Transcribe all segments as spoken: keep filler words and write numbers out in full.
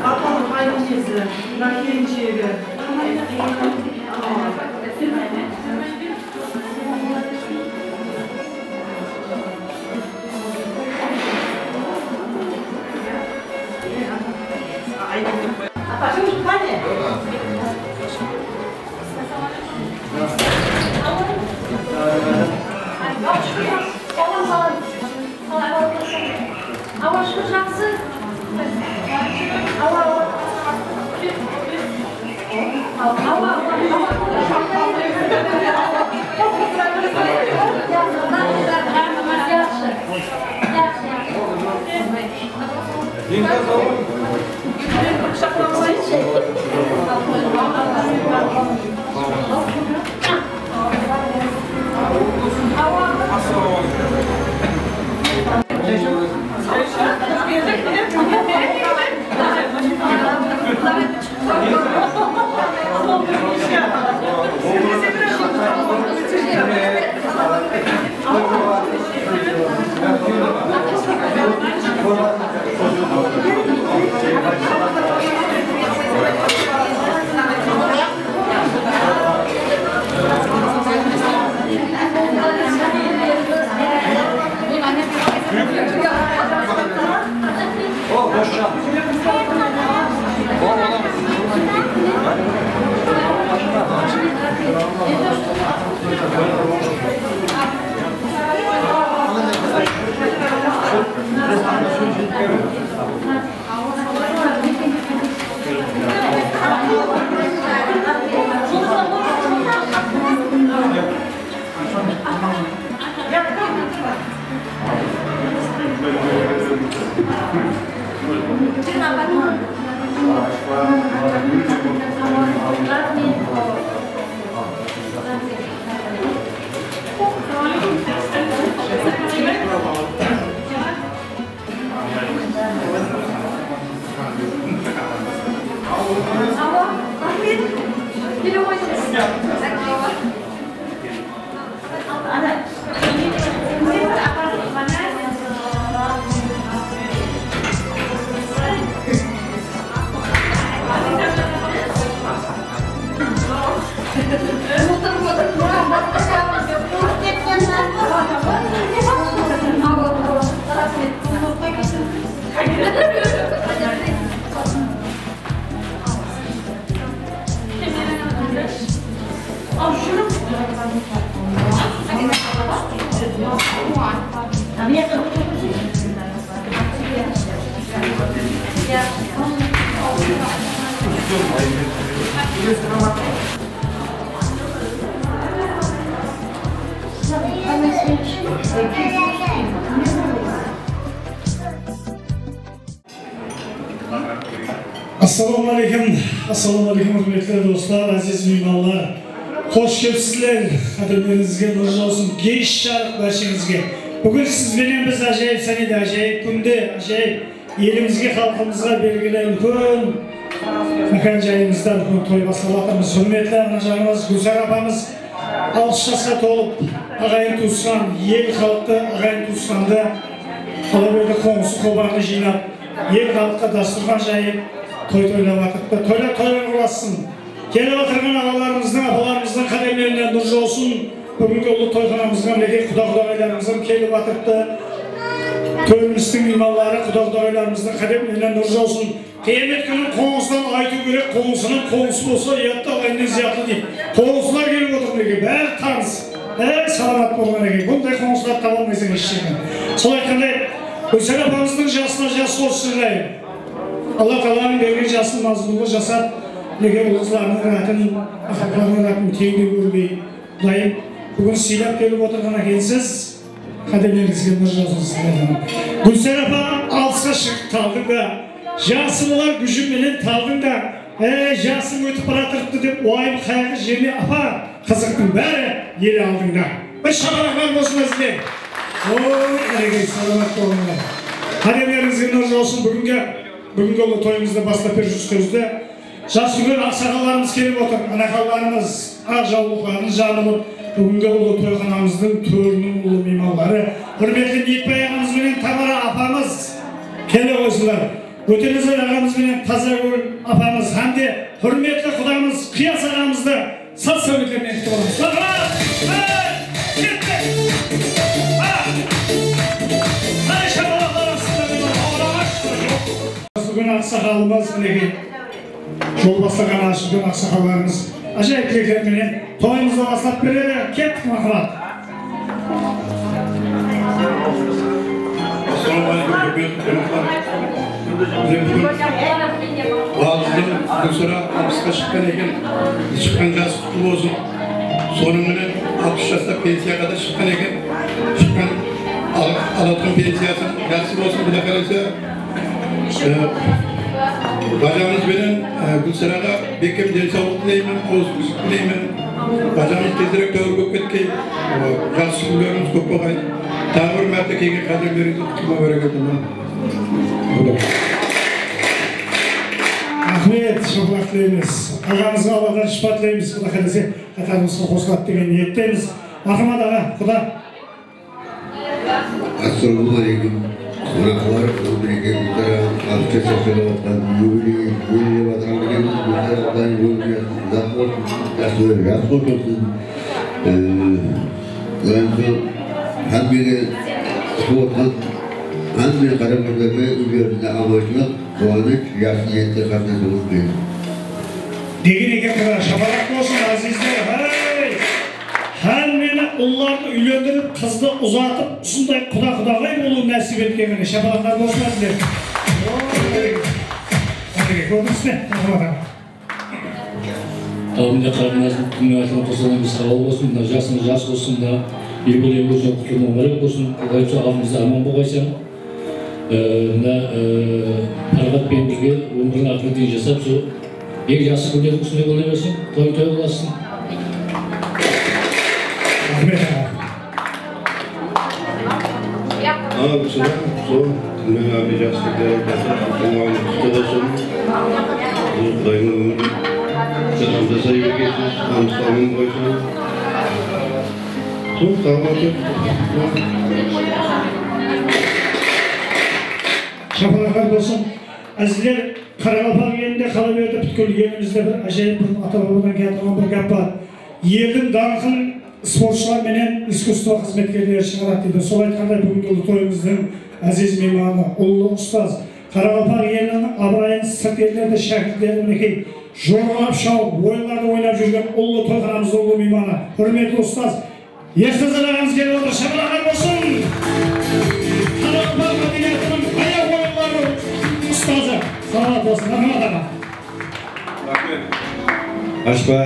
Apanıń qáyinjesi, mına kelinshegi. Apa, qáne? Salam, salam. Awa, shúkir, jaqsı. Awa, awa. Awa, awa, awa. Jaqsı, jaqsı. Jaqsı, jaqsı. Assalawma áleykum, assalawma áleykum, húrmetli doslar, áziz miymanlar. Xosh kelipsizler, qádemlerińizge nur jawsın, kesh jarıq bársheńizge. Búgin siz benen biz ájayıp sánede, ájayıp kúnde, ájayıp elimizge, xalqımızǵa belgili úlken mákan jayımızda úlken toy baslap atırmız. Húrmetli anajanımız Gúlsar apamız alpıs jasqa tolıp, aǵayin tuwısqan, el xalıqtı, aǵayin tuwısqandı, qala berdi qońsı qobardı jıynap, el xalıqqa dasturxan jayıp, toy toylap atırıptı. Toylar toylar ulasın. Kelip atırǵan aǵalarımızdıń, apalarımızdıń qádemlerine nur jawsın. Búgingi ullı toyxanamızǵa minekey quda-qudaǵaylarımız hám kelip atırıptı. Tórimistiń miymanları, quda-qudaǵaylarımızdıń qádemlerine nur jawsın. Qıyamet kúni qońsıdan aytıw kerek, qońsınıń qońsı bolsa, uyatta aǵayınnan zıyatlı deydi. Qońsılar kelip otır minekey, bári tanıs, bári salamat bolǵan eken. Bunday qońsılardı taba almaysań hesh jerden. Sol aytqanday, Gúlsar apamızdıń jasına jas qossın, jırlayın. Alla taalanıń bergen jasın mazmunlı jasap, minekey ul-qızlarınıń rátın, aqırlarınıń rátın teńde kórmey, Qudayım, búgin sıylap kelip otırǵan ekensiz. Qádemlerińizge nur jawsın sizlerdiń. Gúlsar apa, alısqa shıǵıp taldıń da, jası bolar gújim menen taldıń da, e, jasıń ótip baratırıptı dep uwayım qayǵı jeme, apa, qızıqtıń bári ele aldıńda. Bir shapalaqlar bolsın sizge. Oy, árekey, salamat bolıńlar. Qádemlerińizge nur jawsın. Búgingi, búgingi ulı toyımızdı baslap berip júrsiz. Jas úlken aqsaqallarımız kelip otır, anaxanlarımız aq jawlıqların jamılıp, búgingi ulı toyxanamızdıń tóriniń ulı miymanları, húrmetli Niyetbay aǵamız benen Tamara apamız kele qoysınlar. Ótenazar aǵamız benen Tazagúl apamız hám de húrmetli qudamız Qıyas aǵamızdı saz sáwbetlerinen kútip alamız. Marhamat! Hey! Kettik! Ha! Qanday shapalaqlar astında men oǵan aǵash? Aqsaqalımız, minekey, jol baslaǵan ashıp júrgen aqsaqallarımız ájayıp tilekler menen toyımızdı baslap beredi. Kettik, marhamat. Assalawma áleykum, húrmetli qonaqlar. Mine, búgin Bazıdan Gúlsara alpısqa shıqqan eken, shıqqan jası qutlı bolsın. Sonıń menen alpıs jasta pensiyaǵa da shıqqan eken, shıqqan al-, alatqan pensiyası jaqsı bolsın, Quday qálese. Ee, bajamız benen, e, Gúlsaraǵa bekkem densawlıq tileymen, qowısqanshılıq tileymen. Bajamız tezirek táwir bolıp ketkey, e, jaqsı kúnlerimiz kóp bolǵay. Taǵı bir márte kelgen qádirlerimiz qutlıq menen berekella. Raxmet, shapalaq tileymiz. Aǵamızǵa Alladan shıpa tileymiz. Quday qálese, qatarımızǵa qosıladı degen niyettemiz. Marhamat aǵa, quda. Assalawma áleykum. Qonaqlar, búgin Gúlsara alpıs jas atap atırǵan yubiley, yubiley atırǵan ekenbiz. Gúlsara atay yubiley uzaq bolsın, jasları jas bolsın. Ee, Quday sol hámmege qutıp otqan, hámme qara kózlerge úylerinde amanshılıq, quwanısh, jaqsı niyetle qatnasıwıńız kelsin. Degen eken, quda, shapalaq bolsın, ázizler, háy! Hámmeni ullardı úylendirip, qızdı uzatıp, usınday quda-qudaǵay bolıwın násip etkenine shapalaqlar bolsın, ázizler. Kórdińiz be? Marhamat, aǵa. Aldında qarınasın, kúnniń aytqanın qosılamız, halal bolsın, mına jasıńız jas bolsın, mına yubiley bolsın, qutlı múbárek bolsın, Quday buyırsa, aldımızda aman bolǵaysań. Ee, mına, ee, Paraxat penen birge ómiriń aqırǵa deyin jasap, sol eń jaqsı kúnleriń ústinde bola bersin, toy toy qılasın. Raxmet, aǵa. Awa, Gúlsara, sol, mine, ábe jaqsı tilekler aytıp atır, tuwǵan qutlı bolsın. Bul Qudaydıń ómirin jasay bergeyseń, alpısqa aman bolǵaysań. Sol, taǵı atır. Shapalaqlar bolsın. Ázizler, qaraqalpaq elinde qala berdi, pútkil elimizde bir ájayıp bir ata-babadan kiyatırǵan bir gáp bar. Eldiń dańqın sportshılar menen iskusstvo xızmetkerleri shıǵaradı, deydi. Sol aytqanday, búgingi ullı toyımızdıń áziz miymanı, ullı ustaz, qaraqalpaq eliniń abırayın sırt ellerde shákirtleri, minekey, jorǵalap shawıp, oyınlardı oynap júrgen ullı toyxanamızdıń ullı miymanı, húrmetli ustaz Esnazar aǵamız kelip otır, shapalaqlar bolsın! Qaraqalpaq mádeniyatınıń ayaq oyınları ustazı, salawat bolsın, marhamat aǵa! Raxmet. Ashpa,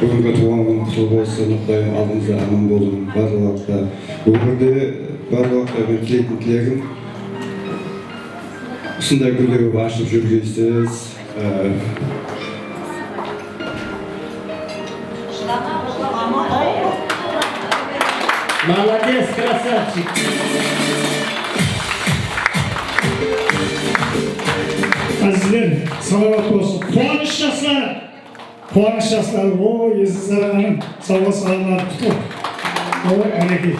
búgingi tuwǵan kúniń qutlı bolsın, Qudayım aldımızda aman bolıń, barlıq waqıtta, ómirde barlıq waqıtta men tileytin tilegim, usınday gúller bolıp ashılıp júrgeysiz. Ee, Молодец, красавчик! Ázizler, salawat bolsın. Quwanısh jasları! Quwanısh jasları, o, Esnazar aǵanıń sawǵası, almadı, qutlı. O, ánekey.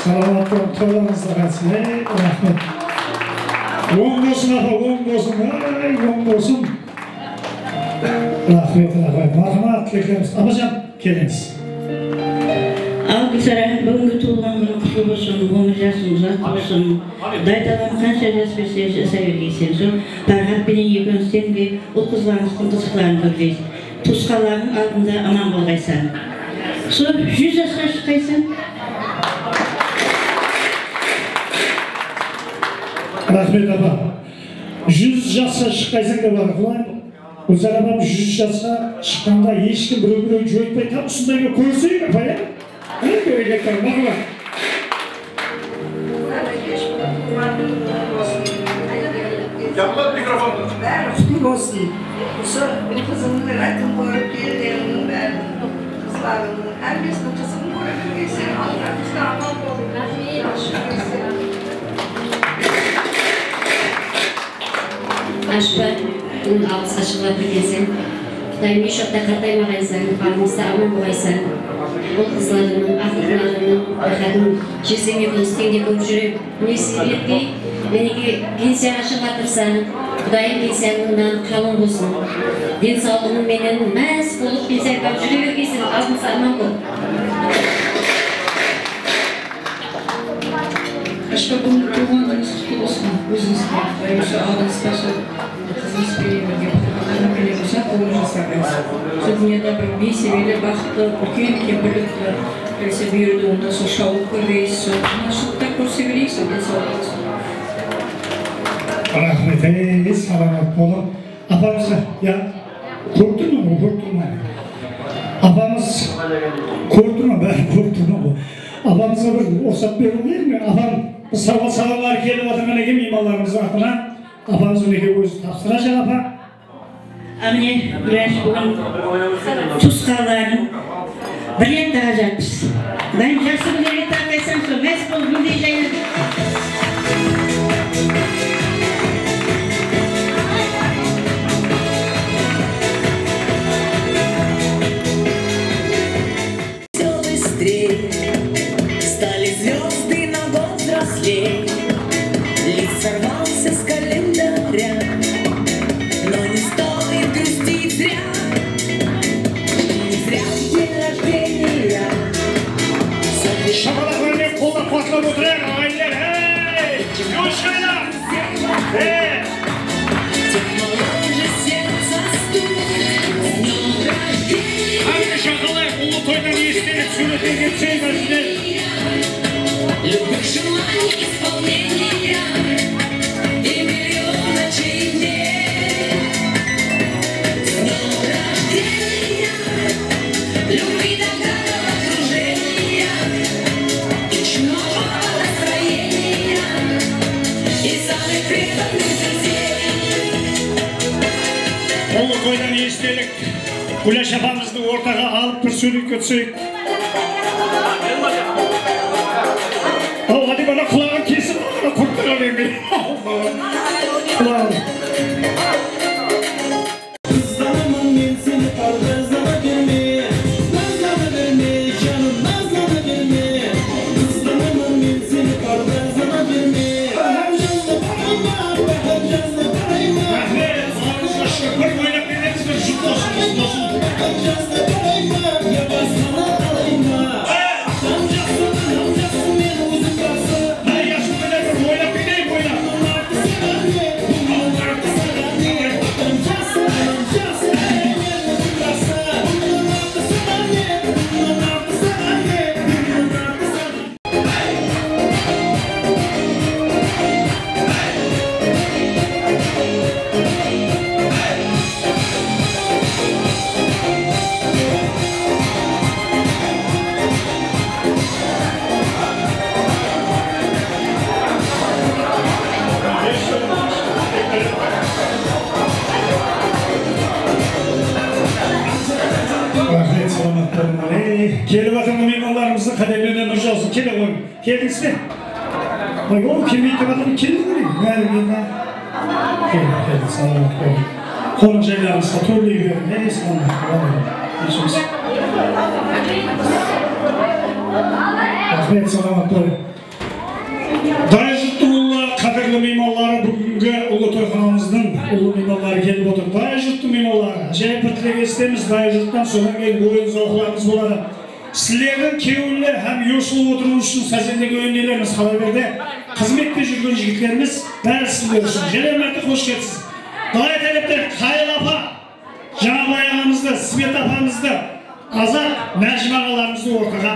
Salawat bolıń, toylarıńızda qatnasın. Ey, raxmet. Oń bolsın, apa, oń bolsın. Ey, oń bolsın. Raxmet, raxmet. Marhamat, tileklerimiz. Apajan, kelińiz. Al, Gúlsara, búgingi tuwılǵan kúniń qutlı bolsın, ómir jasıń uzaq bolsın. Quday talam qansha jas berse, jasay bergeyseń. Sol Paraxat penen ekewińizden de ul-qızlarıńızdıń qızıqların kórgeysiz. Tuwısqanlarıń aldında aman bolǵaysań. Sol júz jasqa shıqqaysań. Raxmet, apa. Júz jasqa shıqqaysań dep atır. Qulay, Gúlzar apam júz jasqa shıqqanda hesh kim birew-birew joytpay, tap usınday bolıp kórseyik, apa, ya? Qáne, berekella, marhamat. Jaqınlat mikrofondı. Bári qutlı bolsın. Usı qızımnıń raykom kórip kelgeniniń bárin, qızlarımnıń hámmesiniń qızıǵın kóre bergeyseń, aldımızda aman bolıń. Raxmet. Jaqsı júrgeyseń. Ashpa, búgin alpısqa shıǵıp atır ekenseń. Qudayım, hesh waqıtta qartaymaǵaysań, aldımızda aman bolǵaysań. Ul-qızlarıńnıń, aqlıqlarıńnıń raxatın jersem ekewińiz teń de kórip júrem. Mine, sizlerge, minekey, pensiyaǵa shıǵıp atırsań. Qudayım pensiyańnıń nanı qalıń bolsın. Densawlıǵıń menen más bolıp pensiyaǵa júre bergeyseń, aldımızda aman bol. Ashqa, búgin tuwǵan kúnińiz qutlı bolsın ózińizge. Báybinshe, aldıńızǵa sol qızımız benen birge, balalarım benen uzaq ómir jasaǵaysız. Sol dúnyada bir miysebeler, baxıtlı, úlken kempirlik qılıp, kelse buyırdı, onda sol shawlıq kórbeysiz, sol quvananshlılıqta kórse bereyik, sol densawlıǵıńız. Raxmet, ey, salamat bolıń. Apamızǵa, ya, kórip turman ǵoy, kórip turman. Apamız, kórip turman, bárin kórip turman ǵoy. Apamızǵa bir ruxsat berip qoyayın, apam, bir sawǵa salamlar kelip atırǵan eken miymanlarımızdıń atınan. Apamız minekey ózi tapsırajaq, apa. Ámine, Gúlash búgin tuwısqanların bir rette taǵajaqpız. Qudayım jaqsı kúnlerge tarqaysań, sol más bol, gúldey jaynap. Всё быстрей стали звёзды на год взрослей. Лист сорвался с календаря, но не стоит грустить зря. Не зря день рождения. Shapalaqlar menen qollap-quwatlap otırayıq, aǵayinler. Hey! Yoshaylar! Hey! Hámme shaqalayıq, ullı toydan estelik súwretlerge túseyik, áziz. Любых желаний исполнения и миллион ночей и дней. С днём рождения, любви до окружения, вечного настроения и самых преданных друзей. Ullı toydan estelik. Gúlash apamızdı ortaǵa alıp bir súwretke túseyik. Aw, hadi bana qulaǵın kesip, qurıp tura bermey. Qulaǵın. Qızǵanaman men seni, qardash, nazlana berme, nazlana berme, janım, nazlana berme. Qızǵanaman men seni, qardash, nazlana berme. Bahar jazda barayma, bahar jazda barayma. Raxmet, bir oynap beremiz, bir jup bolsın, bolsın. Bahar jazda barayma, ya basqalar qalayma. Qan jaqsı, qan jaqsı, men ózim jaqsı. Háy, jaqsı, bir oynap keteyin, oynap. Raxmet, salamat bolıń. Ey, kelip atırǵan miymanlarımızdıń qádelerine nur jawsın. Kele ǵoy. Keldińiz be? Ay, ol kelmeydi dep atır, keldi ǵoy. Bári keldi. Keldi, keldi, salamat bolıń. Qonaqjaylarımızǵa tórley beriń. Ey, salamat bolıń. Raxmet, salamat bolıń. Dayı jurttıń ullı, qádirli miymanları, búgingi ullı toyxanamızdıń ullı miymanları kelip otır. Dayı jurttıń miymanları, ájayıp bir tilek esitemiz. Dayı jurttan sodan keyin oyın-sawıqlarımız boladı. Sizlerdiń kewilli hám yosıllı otırıwıńız ushın sazendege óndelerimiz qala berdi. Xızmette júrgen jigitlerimiz bári sizler ushın. Jáne bir márte xosh kelipsiz. Dayı tárepten Qayıl apa, Jańabay aǵamızdı, Svet apamızdı, Azat, Nájim aǵalarımızdı ortaǵa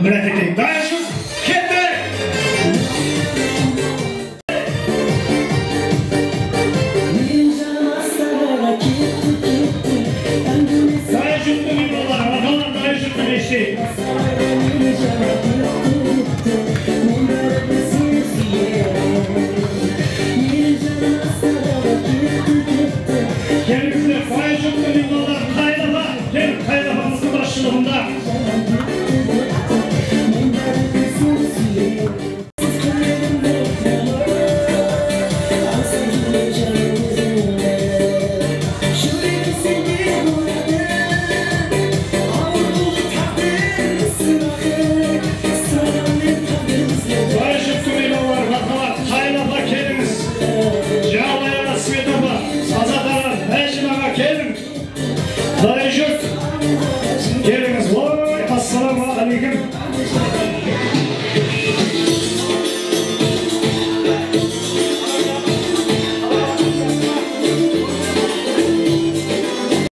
mirát eteyik. Dayı jurt, ketti! Dayı jurttıń miymanları, aǵalar, dayı jurttıń eshek. Kelińizler, dayı jurttıń miymanları, Qayıl apa, keliń, Qayıl apamızdıń basshılıǵında.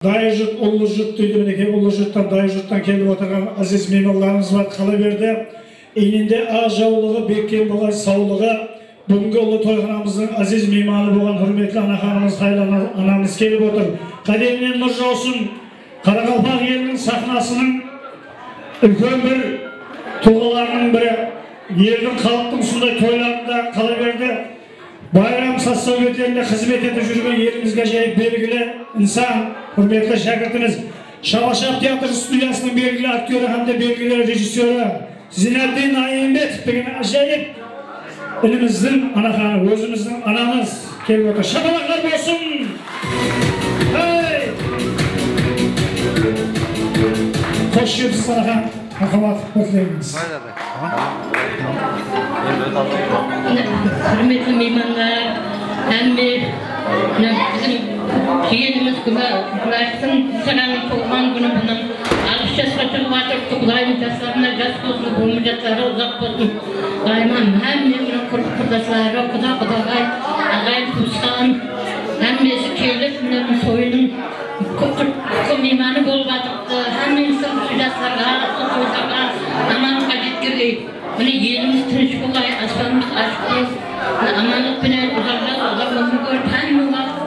Dayı jurt, ullı jurt deydi, minekey, ullı jurttan, dayı jurttan kelip otırǵan aziz miymanlarımız bar. Qalaberdi, iyninde aq jawlıǵı, bekkem bolay sawlıǵı. Búgingi ullı toyxanamızdıń aziz miymanı bolǵan húrmetli anaxanımız, hayırlı ana-, anamız kelip otır. Qádemine nur jawsın. Qaraqalpaq eliniń saxnasınıń úlken bir tulǵalarınıń biri, eldiń, xalıqtıń usınday toylarında, Qalaberdi, bayram saz-sáwbetlerinde xızmet etip júrgen elimizge ájayıp belgili insan, húrmetli shákirtimiz, Shabashab teatr studiyasınıń belgili aktyorı hám de belgili rejissyorı Zinaddin Ayımbetov degen ájayıp inimizdiń anaxanı, ózimizdiń anamız kelip otır. Shapalaqlar bolsın! Hey! Xosh kelipsiz, anaxan. Marhamat, xosh keldińiz. Húrmetli miymanlar, hámme, mına, biziń jiyenimiz Gúla-, Gúlayıptıń Sarayınıń tuwılǵan kúni, bunıń alpıs jasqa shıǵıp atırıptı. Qudayım jaslarına jas bolsın, ómir jasları uzaq bolsın. Qudayım hámme, mına, qurdaǵı-qurdasları, quda-qudaǵay, aǵayin-tuwısqan, hámmesi kelip, mına, toyınıń Kó-, kó-, miymanı bolıp atırıptı. Hámmeńizdiń usı jaslarǵa, usı toylarǵa amanlıqqa jetkirgey. Mine, elimiz tınısh bolay, aspanımız ashıq bolsın. Mine, amanlıq penen uzaq jas, uzaq ómir kórip, hámme waqıt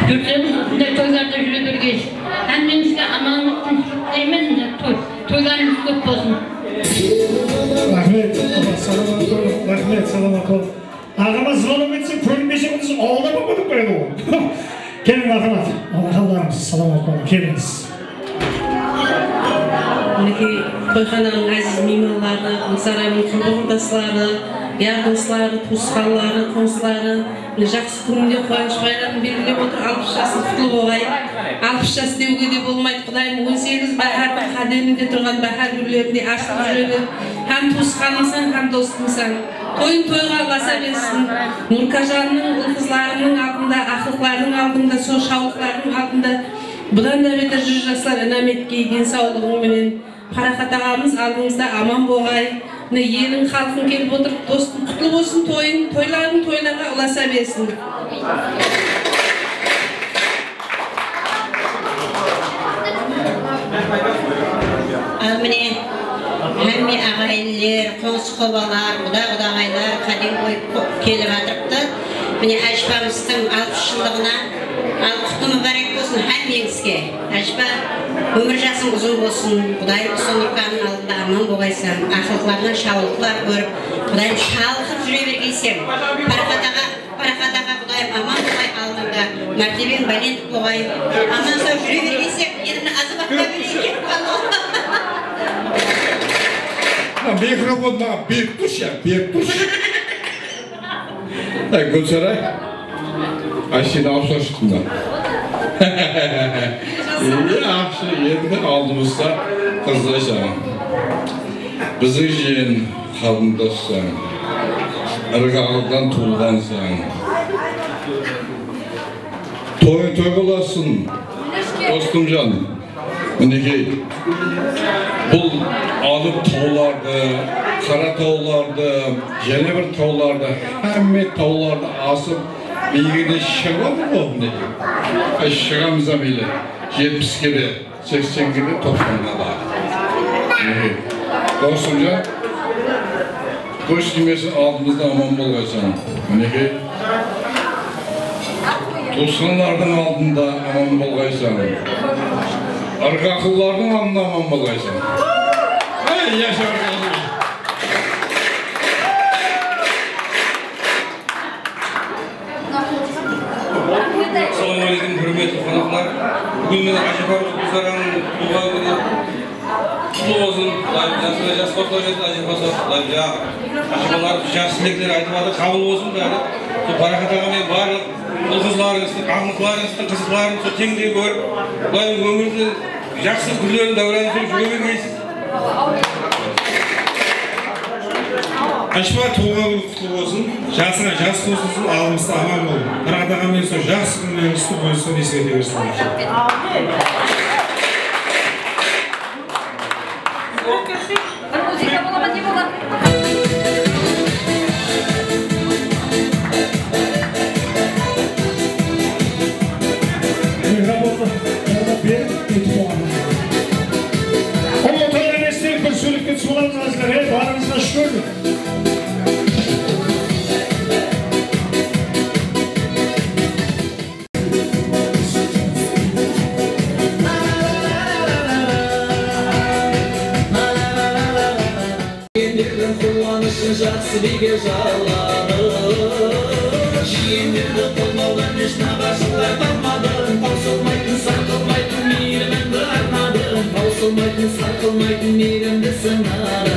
júrseńiz, usınday toylarda júre bergeysiz. Hámmeńizge amanlıq, tınıshlıq tileymen. Mine, toy, toylarıńız kóp bolsın. Raxmet, salamat bolıń. Raxmet, salamat bolıń. Aǵama zvonok etsem, kórinbese, biz awılda bolıp qoydı ǵoy. Keliń, marhamat. Anaxanlarımız, salamat bolıń, kelińiz. Minekey, toyxananıń áziz miymanları, saraydıń qurdı-qurdasları, yar-dosları, tuwısqanları, qońsıları, mine, jaqsı kúninde quwanısh bayramın belgilep otır. Alpıs jasıń qutlı bolǵay. Alpıs jas dewge de bolmaydı, Qudayım, on segiz báhárdiń qádeminde turǵan báhár gúllerindey ashılıp júre ber. Hám tuwısqanımsań, hám dostımsań. Toyıń toyǵa ulasa bersin. Nurkajannıń, ul-qızlarınıń aldında, aqlıqlardıń aldında, sol shawlıqlardıń aldında budan da beter júz jaslar inam etkey, densawlıǵıń menen. Paraxat aǵamız aldıńızda aman bolǵay. Mine, eliń, xalqıń kelip otır. Dostım, qutlı bolsın toyıń, toylarıń toylarǵa ulasa bersin. Al mine, hámme aǵayinler, qońsı-qobalar, quda-qudaǵaylar qádem qoyıp qo-, kelip atırıptı. Mine, ájapamızdıń alpıs jıllıǵına, al, qutlı múbárek bolsın hámmeńizge. Ájapa, ómir jasıń uzın bolsın, Qudayım usı Nurkanıń aldında aman bolǵaysań, aqlıqlarıńnan shawlıqlar kórip, Qudayım shalqıp júre bergeyseń. Paraxat aǵa, Paraxat aǵa, Qudayım aman bolǵay aldıńda, mártebeń bálent bolǵay, aman-saw júre bergeyseń, endi mına Azamat kábinege kelip qaldı ǵoy. Mına mikrofon maǵan berip turshı ya, berip turshı. Ay, Gúlsaray, ay, sen awızsha shıqtıń ba? Endi aqsha, endi aldımızda qızlaysań. Biziń jiyen, qarındassań, ırǵaqlıqtan tuwılǵansań. Toy toy bolasın, dostımjan. Minekey, bul Alıp tawlardı, Qara tawlardı, jáne bir tawlardı, hámme tawlardı asıp, biygede shıǵıp atır ǵoy, minekey. Ay, shıǵamız-aq, meyli, jetpiske de, seksenge de, toqsanǵa da. Minekey, dostımjan, Kóz tiymesin, aldımızda aman bolǵaysań. Minekey. Tuwısqanlardıń aldında aman bolǵaysań. Irǵaqlılardıń aldında aman bolǵaysań. Ey, yasha ırǵaqlı! Assalawma áleykum, húrmetli qonaqlar. Búgin mine ájapamız Gúlsaranıń tuwılǵan kúni. Qutlı bolsın, Qudayım jasına jas qosıla bersin, ájapası, Qudayım jańa ájapalarımız jaqsı tilekler aytıp atır, qabıl bolsın bári. Sol Paraxat aǵa menen barlıq ul-qızlarıńızdıń, aqlıqlarıńızdıń qızıqların sol teńdey kórip, Qudayım ómirdi jaqsı kúnlerin dáwranı sürip júre bergeysiz. Ájapa, tuwılǵan kúnińiz qutlı bolsın, jasıńa jas qosılsın, aldımızda aman bol. Paraxat aǵa menen sol jaqsı kúnlerińizdi ózi sol esip ete bersin. Mikrofon. Jaqsı biyge jalǵadım. Jiyenlerdi qollawdan hesh naǵashılar qalmadı. Tawsılmaytın, sarqılmaytın miyrimimdi arnadım. Tawsılmaytın, sarqılmaytın miyrimdi sınadı.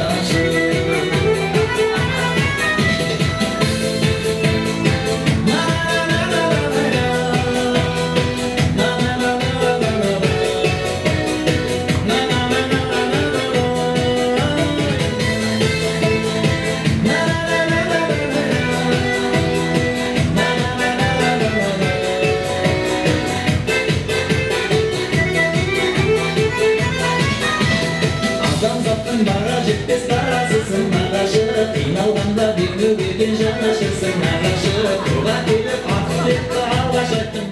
Adamzattıń baǵa jetpes tarazısıń naǵashı, qıynalǵanda deńlew bergen janashırsıń naǵashı, tuwǵa kelip aqıl etti alǵash ayttım.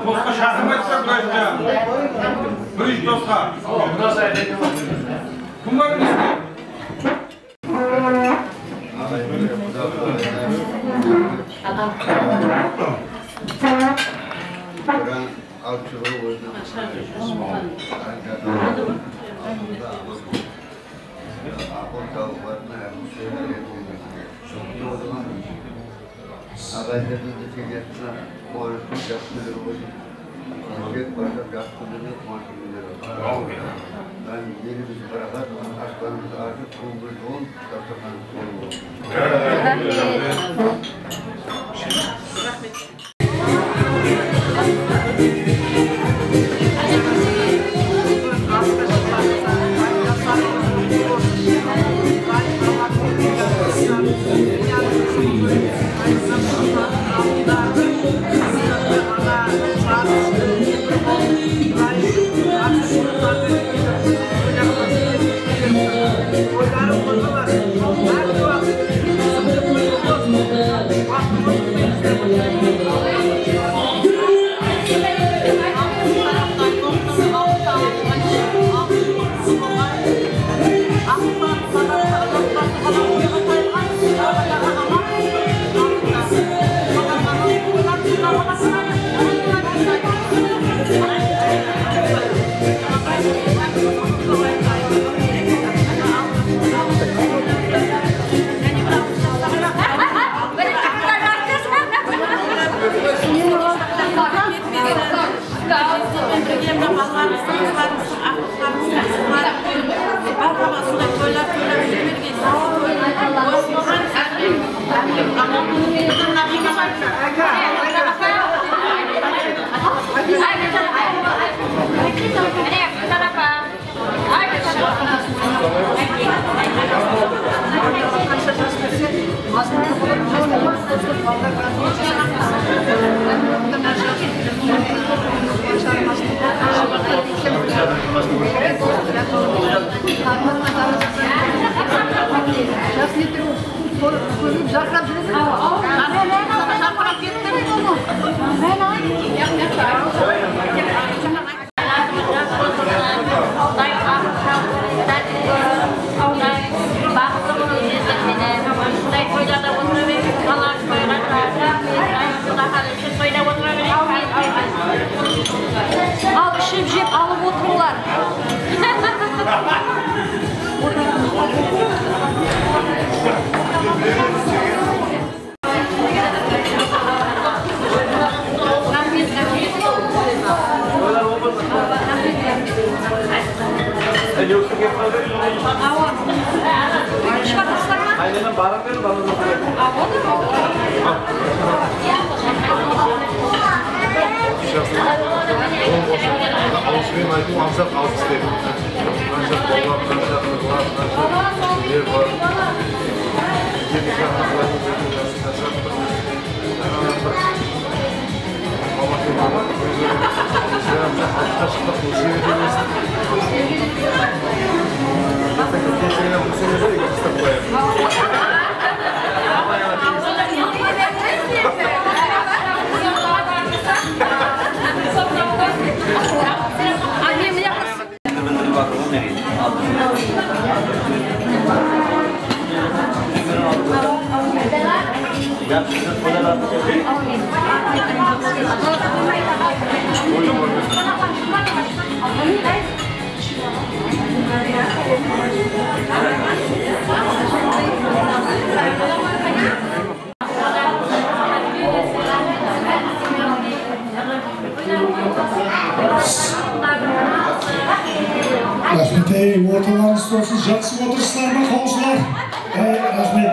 Tosqa shaqırmaydı da, burayı. Burayı tosqa. Kim bar bizde? Aǵaylardan da kelyapti, qoyıp, jaqsı kúnler bolsın. Kelip barsa jaqsı kúnlerine, quwanıshlı kúnler bolsın. Hám elimizge paraxat, aspanımızdı ashıp, kúnge jolıp, dasturxanımız tollı bolsın. Jaqsı edi. Kózim jarqırap júredi. Jarqırap kettim. Al, iship jep alıp otırıńlar. Awa. Úyge shıǵatırıpsızlar ma? Aynadan barıp edi, barıp edi. Awa. Awısıp aytıw ańsat, alpıs dep. Qansha qollar, qansha qızlar, qansha er bar. Jeti jaqın qıladı, jeti jasın qashap. Mama, mama, ózi, ózi, ózi, ózi, ózi. Erteń keshirgen qılsaydı, qıstap qoyayıq. Raxmet, ey, ortalarıńız tolsın, jaqsı otırıssızlar ma, qońsılar? Ey, raxmet.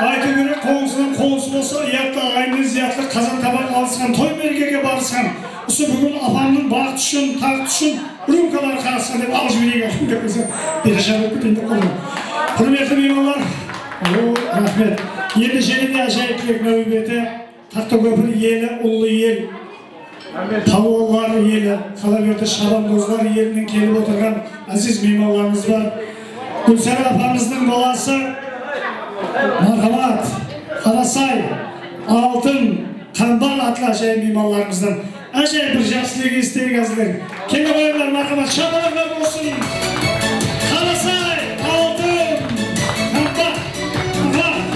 Aytıw kerek, qońsıdan qońsı bolsa, uyatta, aǵayinmen zıyatlı qazan-tabaq alısqan, toy-merkege barısqan, usı búgin apamnıń baxtı ushın, taxtı ushın rúmkalar qarasqan dep alıp jibereyik, dep qoysa, perişan bolıp keteyin dep qaldım. Húrmetli miymanlar, o, raxmet. Endi jáne de ájayıp tilek náwbeti. Taxtakópir eli, ullı el, palwanlar eli, qalaberdi shabandozlar elinen kelip otırǵan áziz miymanlarımız bar. Gúlsara apamızdıń balası, marhamat, Qarasay, Altın, Qambar atlı ájayıp miymanlarımızdan ájayıp bir jaqsı tilek esiteyik házir. Kene qoyıńlar, marhamat, shapalaqlar bolsın. Qarasay, Altın, Qambar, marhamat.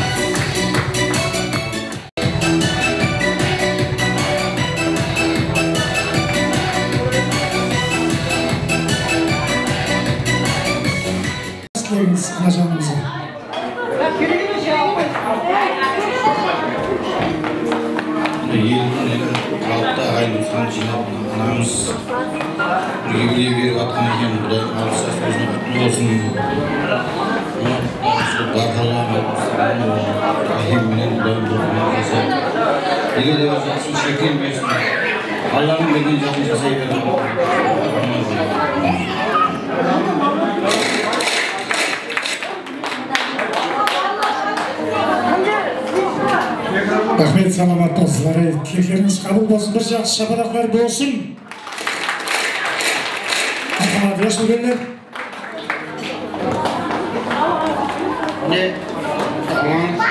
Tileymiz anajanımızǵa. Eldiń, xalıqtı, aǵayinimizdi jıynap, anamız bir jubiley berip atqan eken, Qudayım alpıs jas óziniń qutlı bolsın. Mına, usı barxanlar, Rayım menen Qudayım bolsın, jasa. Ele de óz jasın sheklenbesin. Allanıń bergen jasın jasay bersin. Raxmet, salamat bolsınlar. Ey, tileklerińiz qabıl bolsın. Bir jaqsı shapalaqlar bolsın. Marhamat, jaqsı úlkenler. Mine, quwanısh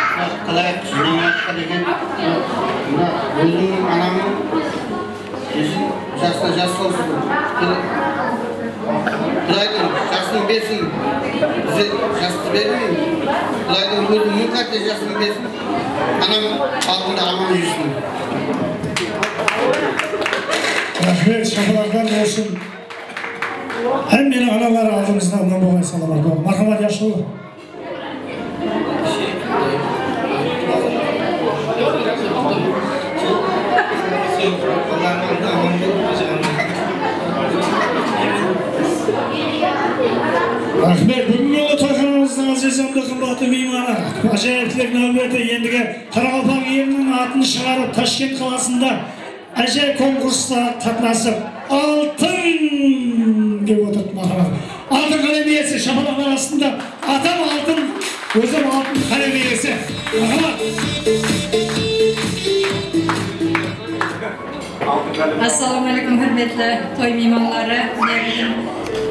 qalayıq, jıynalayıq degen. Mına, ózimniń anamnıń Kesin, jasına jas qosılsın. Qudaydıń jasın bersin. Bizge jastı bermey. Qudaydıń ózi mıń qáte jasın bersin. Anam aldında aman júrsin. Raxmet, shapalaqlar bolsın. Hámmeniń analar aldımızda aman bolǵay, salamat bolıń. Marhamat, jaqsı. Raxmet, búgingi toyxanamızdıń ázizamdı qımbatlı miymanı, ájayıp tilek náwbeti endigi qaraqalpaq eliniń atın shıǵarıp, Tashkent qalasında ájayıp konkursta qatnasıp, altın dep otırıp, marhamat. Altın qálem iyesi, shapalaqlar astında atam altın, ózim altın qálem iyesi. Marhamat. Assalawma áleykum, húrmetli toy miymanları. Mine, búgin,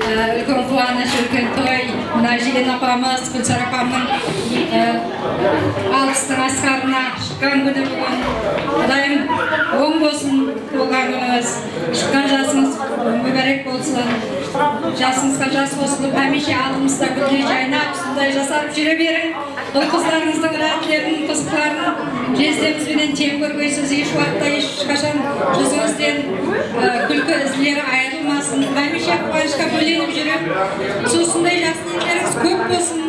e, úlken quwanısh, úlken toy. Mına, Jiylen apamız, Gúlsara apamnıń, e, alpıstıń asqarına shıqqan kúni búgin. Qudayım oń bolsın bolǵan kúnińiz. Shıqqan jasıńız múbárek bolsın. Jasıńızǵa jas qosılıp, hámiyshe aldımızda gúldey jaynap, usınday jasap júre beriń. Ul-qızlarıńızdıń ǵáráplerin, qızıqların jezlemiz benen teń kórgeysiz. Hesh waqıtta, hesh qashan júzińizden, e, kúlki izleri ayırılmasın. Hámiyshe quwanıshqa bólenip júriń. Usınday jaqsı niyetlerińiz kóp bolsın.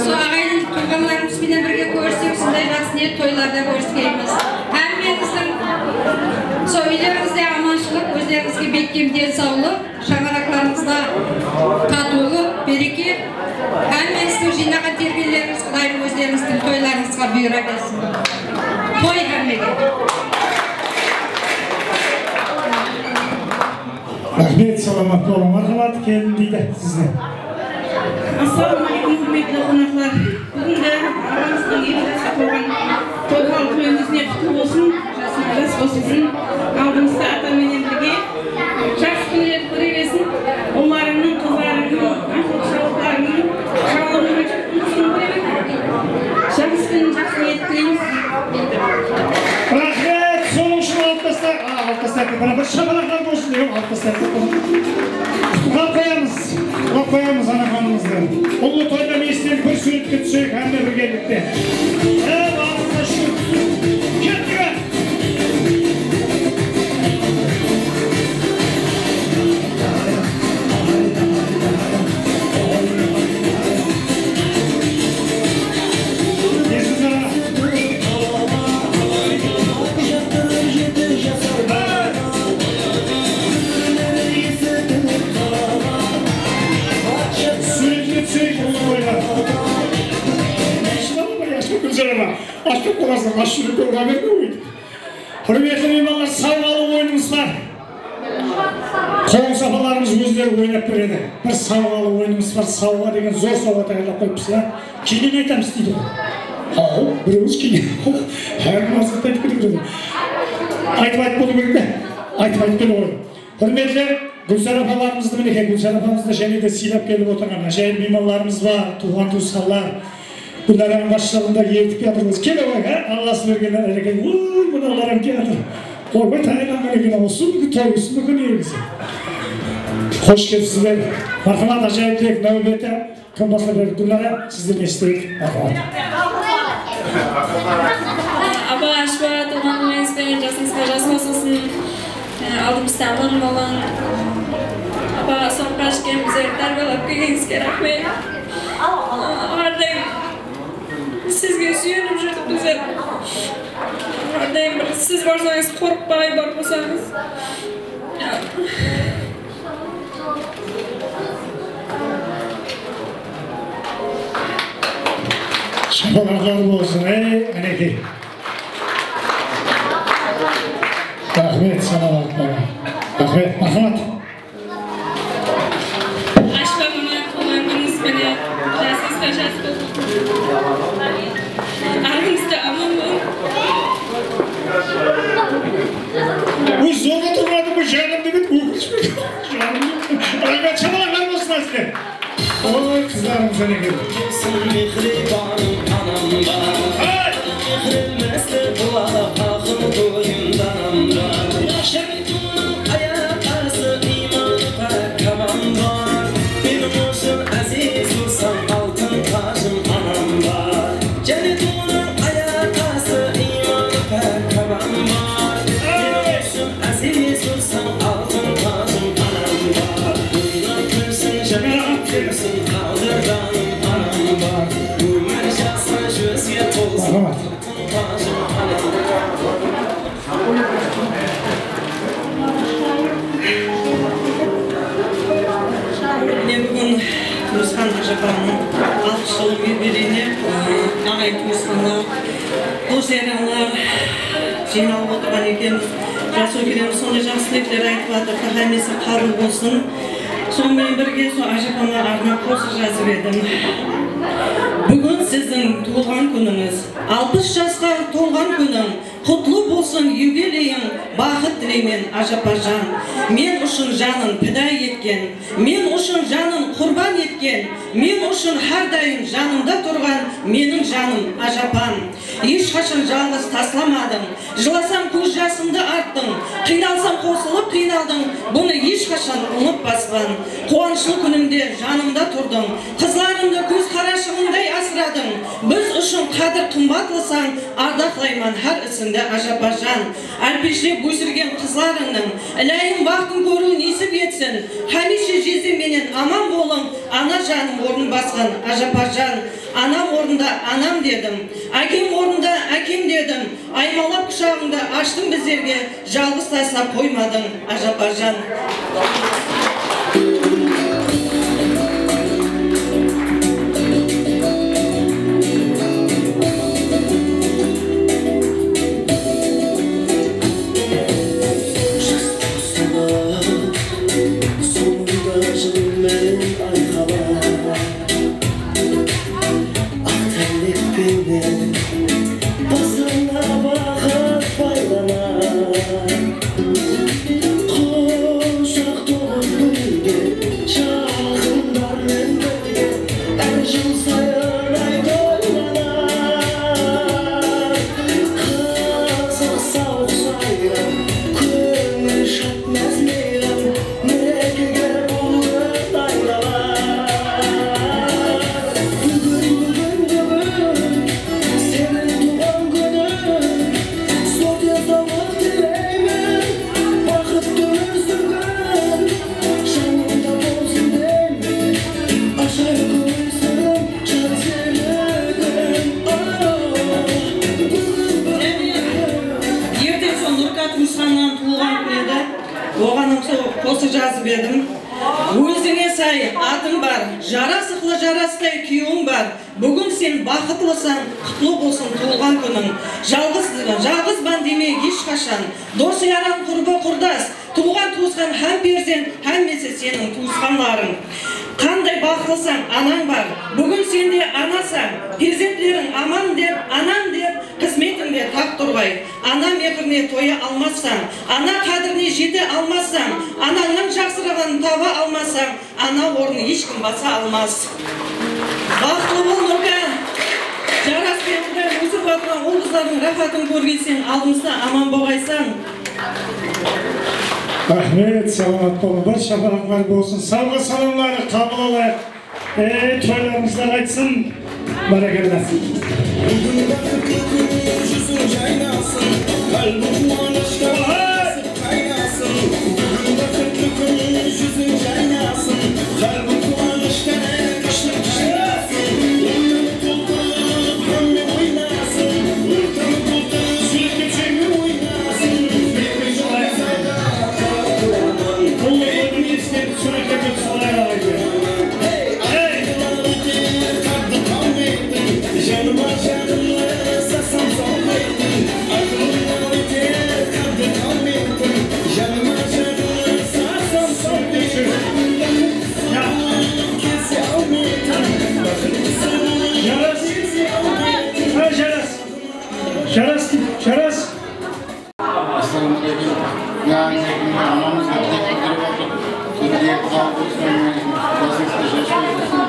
Sol aǵayin tuwǵanlarımız benen birge kórisip, usınday jaqsı niyet toylarda kórispeymiz. Hámmeńizdiń sol úylerińizde amanshılıq, ózlerińizge bekkem densawlıq, shańaraqlarıńızda tatıwlıq, bereke. Hámmeńizdiń jıynaǵan tergenlerińiz Qudayım ózlerińizdiń toylarıńızǵa buyıra bersin. Toy hámmege. Raxmet, salamat bolıń. Marhamat, kelin deydi sizdi. Assalawma áleykum, húrmetli qonaqlar. Búgingi abamızdıń elli jasqa tolǵan toy, xalıq toyı ózine qutlı bolsın, jasına jas qosılsın. Aldımızda ata menen birge jaqsı kúnlerdi kóre bersin. Ullarıńnıń, qızlarıńnıń, aqıl sawlıqlarıńnıń, jawlarıńnıń jaqsı kúnlerdi kóre bersin. Jaqsı kún, jaqsı niyet tileymiz. Raxmet, sonıń ushın alıp tastayıq. A, alıp tastayıq. Mına bir shapalaqlar bolsın degem alıp tastayıq. Qutlap qoyamız. Qutlap qoyamız anaxanımızdı. Ullı toyda miyeslerdi bir súwretke túseyik, hámme birgelikte. Ey, basına shúr. Húrmetli miymanlar, sawǵalı oyınımız bar. Qońsı apalarımız ózleri oynap beredi. Bir sawǵalı oyınımız bar. Sawǵa degen zor sawǵa tayarlap qoyıppız ya. Keyin aytamız deydi ǵoy. Aw, birewimiz keyin. Hár kim azırtayıp kete beredi. Aytıp aytıp bolıw kerek pe? Aytıp aytıp kele qoy. Húrmetli Gúlsara apalarımızdı, minekey, Gúlsara apamızdı jáne de sıylap kelip otırǵan ájayıp miymanlarımız bar, tuwǵan-tuwısqanlar. Gúlnaranıń basshılıǵında eritip kiyatırmız. Kele ǵoy, há? Allası bergenler, ánekey. Uy, mınalar hám kiyatır. Oybay, tayarlanǵan eken, usı kún toy, usı kún endi. Xosh kelipsizler. Marhamat, ájayıp tilek, náwbeti. Kim baslap beredi? Gúlnara, sizden esiteyik. Marhamat. Apa, Ashpa, tuwǵan kúnińiz benen, jasıńızǵa jas qosılsın. E, aldımızda aman bolıń. Apa, soqqa túsken bizlerdi tárbiyalap kelgenińizge raxmet. Hár dayım sizge súyenip júrdik bizler. Hár dayım bir siz barsańız qorıqpay barıp bolsańız. Shapalaqlar bolsın, ey, ánekey. Raxmet, Salamat bala. Raxmet, marhamat. Ashpa, mına tuwǵan kúnińiz benen, jasıńızǵa jas bolsın. Aldımızda aman bolıń. Óz zorına turmadı, bul janım degen ókinish pe? Janım. Raxmet, shapalaqlar bolsın sizge. Oy, qızlarım, jáne keldi. Kimsiń mehribonım anam bar. Ay! Mehrim esli bulaq aqıl toyımda anam bar. Jánnetunnıń ayaqası, iymanı pák amam bar. Meniń ushın áziz bolsań, altın tajım anam bar. Jánnetunnıń ayaqası, iymanı pák amam bar. Meniń ushın áziz bolsań, altın tajım anam bar. Oynar kúlsin, jánnet bersin, qaldırǵanım anam bar. Ómir jasqa, júzge tolsın, altın tajım anam bar. Mine, búgin Túmisxan ájapanıń alpıs jıllık yubileyine, e, aǵayin túmisxanlar, dosjaralar jıynalıp otırǵan ekenbiz. Jas úlkelerimiz sonday jaqsı tilekler aytıp atırdı, hámmesi qabıl bolsın. Sonıń menen birge, sol ájapama arnap qosıq jazıp edim. Búgin siziń tuwılǵan kúnińiz, alpıs jasqa tolǵan kúniń. Qutlı bolsın yubileyiń, baxıt tileymen, ájapajan. Men ushın janın pida etken, men ushın janın qurban etken, men ushın hár dayım janımda turǵan meniń janım ájapam. Hesh qashan jalǵız taslamadıń, jılasam kóz jasımdı arttıń, qıynalsam qosılıp qıynaldıń, bunı hesh qashan umıtpaspan. Quwanıshlı kúnimde janımda turdıń, qızlarımdı kóz qarashıǵımday asıradıń. Biz ushın qádir qımbatlısań, ardaqlayman hár isińdi, ájapajan. Álpeshlep ósirgen qızlarıńnıń, iláyım, baxtın kóriw nesip etsin. Hámiyshe jeze menen aman bolıń, ana janım ornın basqan, ájapajan. Anam ornında anam dedim, ákem ornında ákem dedim. Aymalap qushaǵıńdı ashtıń bizlerge, jalǵız taslap qoymadıń, ájapajan. Sońında jıl menen ayqalar. Aq tálek penen basına baxıt baylanar. Qushaq tolıp gúlge jaqındarmen birge, hár jıl sayın ay toylanar. Qızıq sawıq sayran, kóńil shat názmeyran. Búgin, búgin, búgin seniń tuwǵan kúniń. Zor densawlıq tileymen, baxıtlı ómir súrgin. Janıńda bolsın deymen, ájayıp kúnleriń, jan seligim. Erteń sol Nurkat Túmisxannıń tuwılǵan kúni edi. Oǵan hám sol qosıq jazıp edim. Ózińe say atıń bar, jarasıqlı jarastay kúyewiń bar. Búgin sen baxıtlısań, qutlı bolsın tuwılǵan kúniń. Jalǵız, jalǵızban deme hesh qashan. Dos-yarań, qurbı-qurdas, tuwǵan-tuwısqan hám perzent, hámmesi seniń tuwısqanlarıń. Qanday baxıtlısań, anań bar. Búgin sen de anasań, perzentleriń aman dep, anam dep, xızmetińde taq turǵay. Ana mehrine toya almassań, ana qádirine jete almassań, anańnıń jaqsırǵanın taba almassań, ana ornın hesh kim basa almas. Baxıtlı bol, Nurka! Jaras, men Quday ósirip atırǵan ul-qızlardıń ráhátın kórgenseń, aldımızda aman boǵaysań. Raxmet, salamat bolıń. Bir shapalańlar bolsın. Sawǵa salamlardı qabıl alayıq. Ey, toylarıńızda qaytsın. Bárekella. Búgin baxıtlı kún, júziń jaynasın, qálbiń quwanıshtan qaynasın. Búgin baxıtlı kún, júziń jaynasın, qálbiń quwanıshtan qaynasın. Ortań toltırıp, hámme oynasın. Ortań toltırıp, hámme oynasın. Bul oyunı eskertip, súwretlerge túsip alayıq, aǵaylar. Jaras. Ha, Jaras. Jaras, Jaras. Assalawma aleykum. Jańa jılda anamız da tek bildirip atır. Sizge sawlıq bolsın, jasıńızda jas kóz bolsın.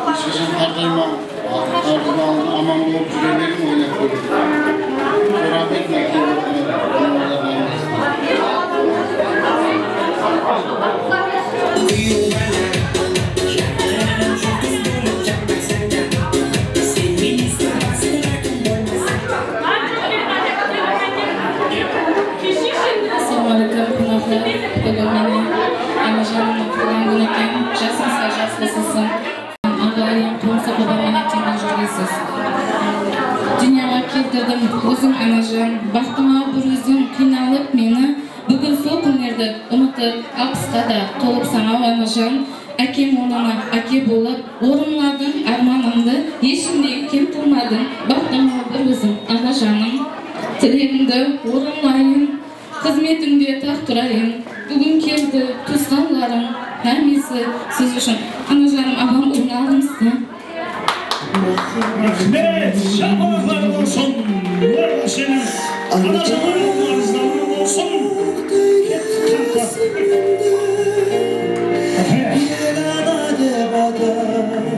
Hesh qashan qartaymań, arzıwlarıńızda aman bolıp júre beriń, oynap kúlip. Raxmet, Mákke. Assalawma aleykum, qonaqlar. Búgin mine anajanımnıń tuwılǵan kúni eken. Jasıńızǵa jas qosılsın. Aǵayın, qońsı-qoban menen teńde júresiz. Dúnyaǵa keltirdim óziń, anajan. Baxtıńa bir óziń qıynalıp meni. Búgin sol kúnlerdi umıtıp, alpısqa da tolıpsań-aw, anajan. Ákem ornına áke bolıp, orınladıń ármanımdı, eshimnen kem qılmadıń, baxtıńa bir óziń, anajanım. Tilegimdi orınlayın, xızmetińde taq turayın. Búgin keldi tuwısqanlarıń, hámmesi siz ushın. Anajanım, aǵam, orın aldıńız ba? Raxmet, shapalaqlar bolsın. Nurxásenniń anajanlar bolsın.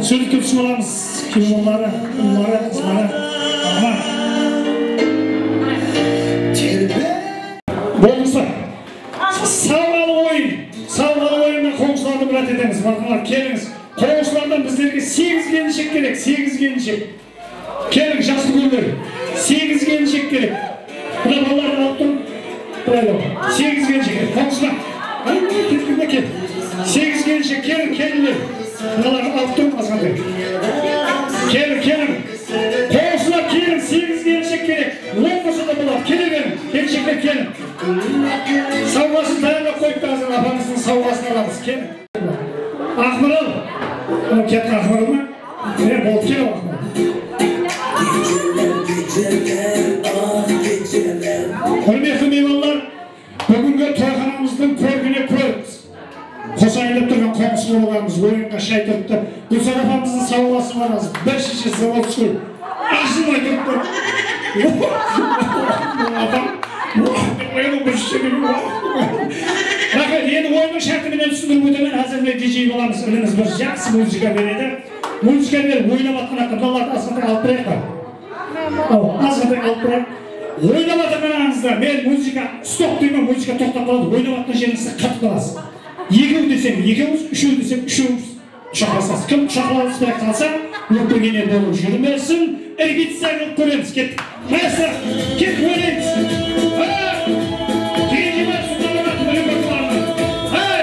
Súwretke túsip alamız. Kúyewleri, ulları, qızları. Aman. Boldı, usta. Sawǵalı oyın. Sawǵalı oyınnan qońsılardı mirát etemiz. Marhamat, kelińiz. Qońsılardan bizlerge segiz kelinshek kerek, segiz kelinshek. Keliń, jas úlkenler. Segiz kelinshek kerek. Mına balalardı alıp turıń. Bıray bol. Segiz kelinshek kerek. Qońsılar. Kel, kel, kel, kel. Segiz kelinshek, keliń, kelinler. Mınalardı alıp turıń, azǵantay. Keliń, keliń. Qońsılar, keliń, segiz kelinshek kerek. On bolsa da boladı. Kele beriń. Kelinshekler, keliń. Sawǵasın tayarlap qoyıptı, házir apańızdıń sawǵasın alamız. Keliń. Aqmaral. Mına ketti Aqmaral ma? Mine, boldı, kel, Aqmaral. Húrmetli miymanlar, búgingi toyxanamızdıń kórkine kórk qosayın dep turǵan qońsı-qobalarımız oyınǵa shay turıptı. Gúlzar apamızdıń sawǵası bar, házir bir shishe Zavodskoy. Ashılmay turıptı. Apam, bir shishe. Raxmet, endi oyınnıń shárti menen túsindirip ótemen. Házir mine D J balamız, inińiz bir jaqsı muzıka beredi. Muzıka berip oynap atqan qızlardı azǵantay alıp turayıq pa? Awa, azǵantay alıp turayıq. Oynap atırǵan ańızda men muzıka stop deymen, muzıka toqtap qaladı. Oynap atqan jerińizde qatıp qalasız. Ekew desem ekewimiz, úshew desem úshewimiz. Qushaqlasasız. Kim qushaqlasıspay qalsa, ókpegen bolıp júrmesin. Repeticija qılıp kóremiz. Kettik. Maestro, ketip oynaymız. Ha! Keyingi mártebe Sultan Amatov repertuarınan. Hey!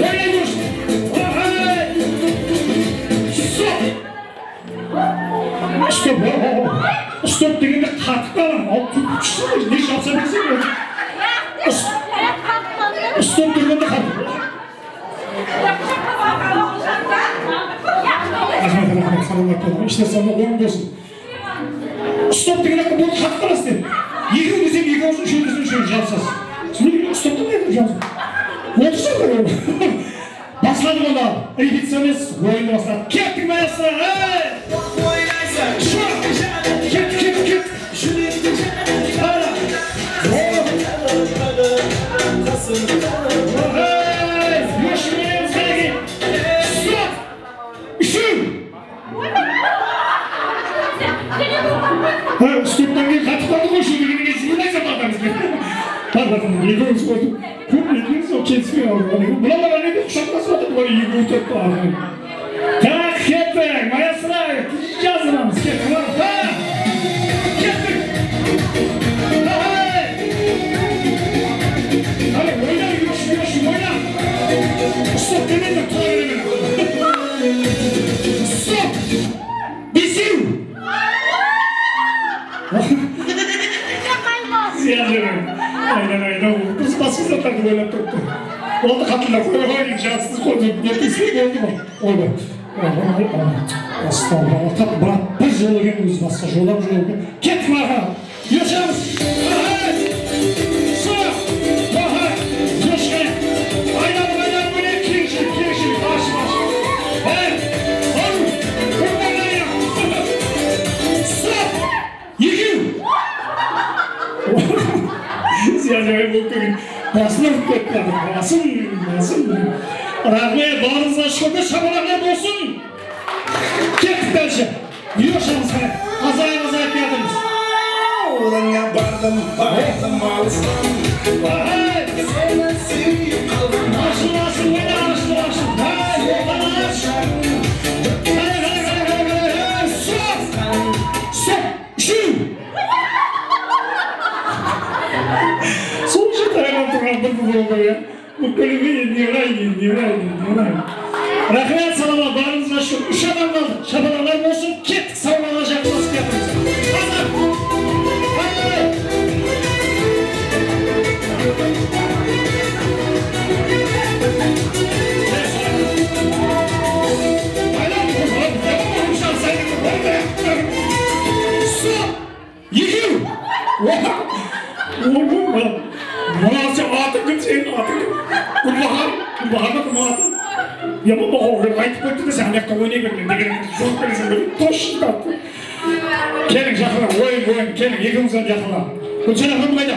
Oynay turıń. Ohay! Stop! Stop! Stop degende qatıp qalam. Al, ne jabısa berseń. Stop degende qatıp. Raxmet, salamat bolıń. Ishler sanda oń bolsın. Stop degen haqta boldı, qatıp qarasız dep. Ekew desem, ekew bolsın, úshew desem, úshew, jabısasız. Sizler stop dep aytıp jabısasız. Otırıp tur ol. Basladı onda. Repetitsiya emes, oyındı basladı. Kettik, maestro, ey! Kettik, kettik, kettik. Ey, yoshıp beremiz, qáne. Stop! Úshew! Ha, stoptan keyin qatıp qaldı ǵoy, úshew degende keyin jıymay jatırmız. Bar, bar, ekewimiz qosıp. Kóp etpeń, sol kelispey qaldı. Mınalar áne de qushaqlasıp atır, bular ekewi turıptı arqadan. Tak, kettik, maestro, jazıramız, kettik, bar. Ha! Kettik! Давай! Qáne, oyna, yoshıp, yoshıp, oyna! Stop demedi, tura beredi. Stop! Besew! Zıyan bermeń. Aynan, aynan, biz basqa zatlardı oylap turıptı. Boldı, qatınlar, qoya qoyıń, jazsız qoydı, ne desek boldı ma? Oybay. Astagfirullah, tap, brat, bir jol eken, ózi basqa jol hám joq eken. Kettik, marhamat. Yoshıramız! Ahay! Sol! Ahay! Yoshıray! Aylanıp, aylanıp, mine, keńshilik, keńshilik, ashıq, ashıq. Hey! Al! Qurban aylan! Sol! Ekew! Zıyan joq bolıp ketken. Basın urıp ketti, basın, basın. Raxmet, barıńızǵa shúkir, shapalaqlar bolsın. Kettik dálshe. Yoshıramız, qáne. Azayıp, azayıp kiyatırmız. Awılıńa bardım, bardım, alıstım. Ahay! Seni súyip qaldım. Ashıl, ashıl, oyna, ashıl, ashıl. Hay, oqan ash. Qáne, qáne, qáne, qáne, qáne. Stop! Stop! Úshew! Sol jerde aylanıp turǵan bir qız boldı ya. Búkilmey, ne qılayın, ne qılayın, ne qılayın. Raxmet, salamat, barıńızǵa shúkir. Úsh adam qaldı. Shapalaqlar bolsın, kettik, sawǵaǵa jaqınlasıp kiyatırmız. Hazır! Hayır! Stop! Ekew! Oha! Oy, oy, mına, mınası atıń kim, seniń atıń kim? Gúlbahar, Gúlbahar ma, kim atıń? Ya, bu, bu, aytıp qoyıptı da, sen anaqta oynay berme degen, juwap bereseń, bir toshshı taptı. Keliń, jaqınlań, oyın, oyın, keliń, ekewińiz hám jaqınlań. Gúlsherap apam qayda?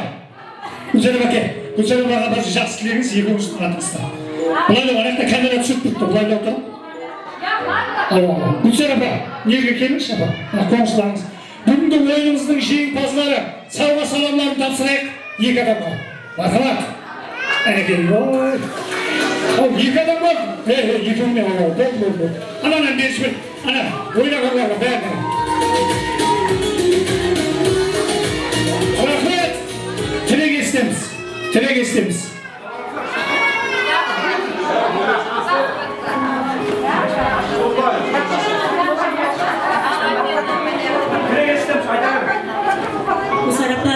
Gúlsherap áke, Gúlsherap aǵa bir jaqsı tilegińiz, ekewińizdiń atıńızda. Bılay da, anaqta kamera túsirip turıptı, bılay da otırıń. Awa, awa. Gúlsherap apa, nerge kelińizshi, apa? Mına, qońsılarıńız. Búgingi oyınımızdıń jeńimpazları sawǵa salamların tapsırayıq eki adamǵa. Marhamat. Áne keliń. Oy. Al, eki adam bar. He, he, ekewine, awa, boldı, boldı, boldı. Ana, ana, berip jiber. Ana, oynaǵanlarǵa bárine. Raxmet. Tilek esitemiz. Tilek esitemiz. Gúlsherap apa,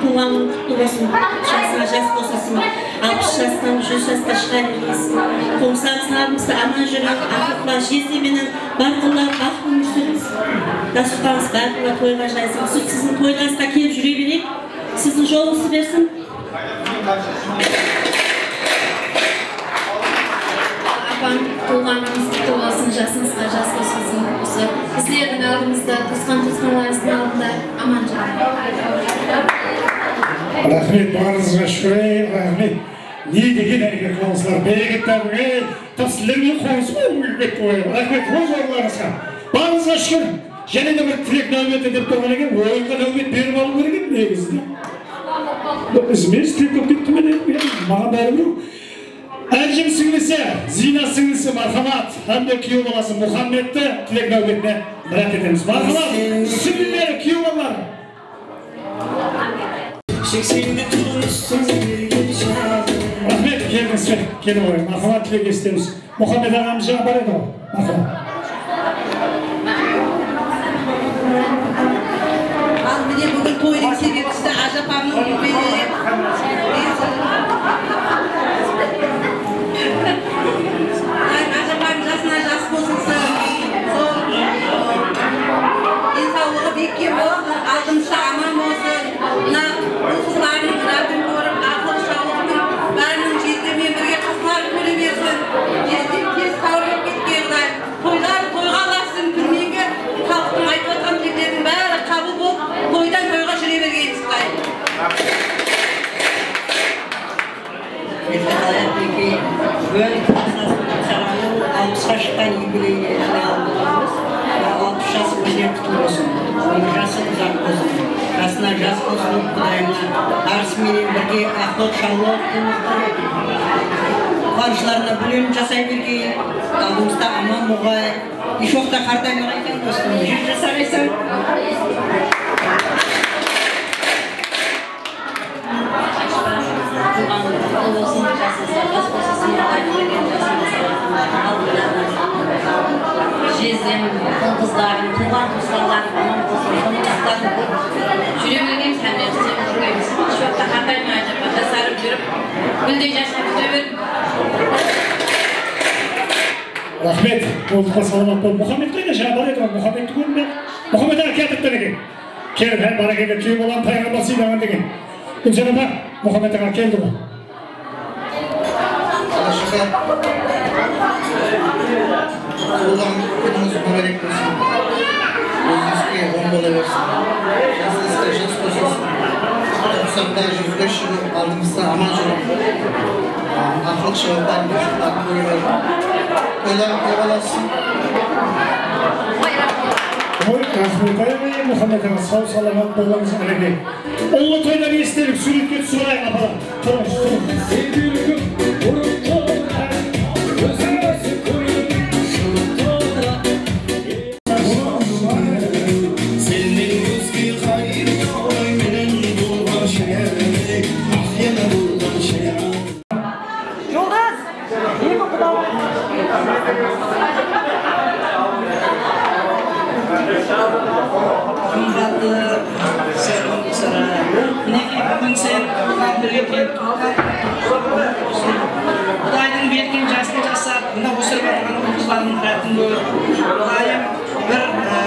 tuwǵan kúniniń qutlı bolsın. Jasıńa jas qosılsın. Alpıs jastan júz jasqa shıǵa bergeyiz. Qońsılarımızdıń aldımızda aman júriń, aqlıqla, jezde menen barlıqlar baxıtlı ómir súriń. Dasturxanıńız barlıqla toyǵa jaysın. Usı siziń toylarıńızǵa kelip júre bereyik. Siziń jolıńızdı bersin. Apam, tuwǵanıńız qutlı bolsın, jasıńızǵa jas qosılsın. Usı bizlerdiń aldımızda, tuwısqan-tuwısqanlarıńızdıń aldında aman júriń. Raxmet, barıńızǵa shúkir, ey, raxmet. Ne degen árkek qońsılar, bereket tabıń, ey, tap sizler menen qońsı bolǵım kelip ketti ǵoy. Raxmet, óz orınlarıńızǵa. Barıńızǵa shúkir. Jáne de bir tilek náwbeti dep turǵan eken, oyınǵa náwbet berip alıw kerek edi negizinde. Izimizden tilek bolıp ketti me, dedim, ya, maǵan bári birew. Ájim sińlisi, Ziyna sińlisi Marhamat hám de kúyew balası Muhammetti tilek náwbetine mirát etemiz. Marhamat, sińlileri, kúyew balaları. Raxmet, keldińiz be, keliń ǵoy. Marhamat, tilek esitemiz. Muhammed aǵamız jańa bar edi ǵoy. Marhamat. Al, mine, búgin toydıń sebepshisi ájapanıń kúpeli. Ájapan jasına jas qosılsın. Sol. Búgin Qazaqstannıń alpısqa shıqqan yubileyine kúlli alıp otırmız. Alpıs jas ózine qutlı bolsın. Ómir jası uzaq bolsın. Jasına jas qosılıp, Qudayıma arısı menen birge aqlıq, shawlıq, quvlıq, quwanıshlarına bólenip jasay bergeyin. Aldımızda aman bolǵay. Esh waqıtta qartaymaǵay eken, dostım. Júz jasar eken. Tuwǵan kúni qutlı bolsın, jasıńızǵa jas qosılsın, Quday bergen jasıńızǵa. Jezem, qızlarım, tuwǵan tuwısqanlarım aman bolsın, sonı qutlarım kóp. Júre bergen hámmemiz de júremiz. Hesh waqıtta qartaymay, ajaba, jasarıp júrip, gúldey jasap júre beriń. Raxmet. Boldıqpa, salamat bol. Muxammed qayda? Jańa bar edi ǵoy, Muxammedti kórdim men. Muxammed aǵa keltipti eken. Kel, há, bárekella, kúyew balanı payǵambar sıylaǵan degen. Gúlzar apa, Muxammed aǵa keldi ǵoy. Alashıqa, tuwılǵan kúnińiz múbárek bolsın. Ózińizge oń bola bersin. Jasıńızǵa jas qosılsın. Toqsanda, júz bes jılı aldımızda aman júriń. Aqlıq, shawlıq, qızıqların kóre beriń. Toylar kóp bolasın. Oy, raxmet, ay, Muxammed aǵa, saw-salamat bolıńız, Alibek. Ullı toydan estelik súwretke túsip alayıq, apalar. Turıńız, turıńız. Juldız! Eki qudaǵı. Qımbatlı Sergin Qusara. Minekey, búgin sen tuwǵan kúnge kelip qalǵan. Qudaydıń bergen jasın jasap, mına ósirip atırǵan ul-qızlardıń qátin kórip, Qudayım bir, e,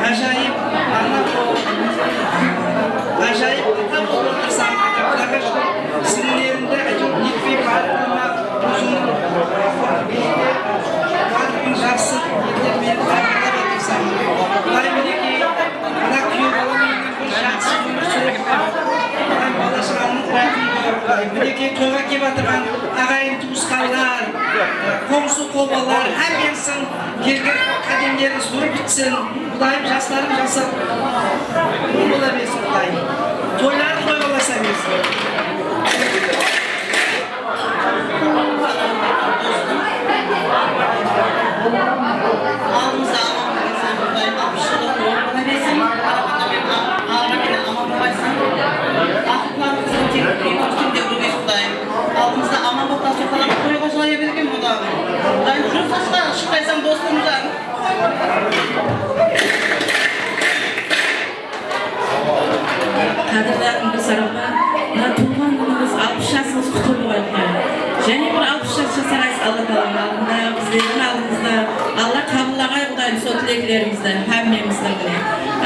ájayıp, ana, ájayıp ata bolıp otırsań, Qudayǵa shúkir, sińlilerińdi, áytewir, netpey barıp qoyma. Ózińniń barlıǵın jaqsı etken meni tayarlap atırsań. Qudayım, minekey, mına kúyew bala menen bir jaqsı ómir súrip, mına bala-shaǵańnıń qúratın, minekey, toyǵa kelip atırǵan aǵayin-tuwısqanlar, qońsı-qobalar, hámmemizdiń kelgen qádemlerimiz nur pitsin. Qudayım, jaslarıń jasap, ul bola bersin, Qudayım. Toyları toy bolasa bersin. Aldımızda aman bolǵaysań, Qudayım, alpıs jıllıǵıń oń bola bersin. Qaraqalpaq penen aman bolǵaysań. Aqıplarımızdıń tek úyiniń ústinde úrges, Qudayım. Aldımızda aman bolıp dasturxanımız toyǵa jaya bergen, Qudayım. Qudayım, júz jasqa shıqpaysań, dostımızdan. Qádirdanim Gúlsar apa, mına tuwǵan kúnińiz, alpıs jasıńız qutlı bolǵay, Qudayım. Jáne bir alpıs jas jasaraysız Alla taaladıń aldında, bizlerdiń aldımızda. Alla qabıllaǵay, Qudayım, sol tileklerimizdi, hámmemizdiń, mine.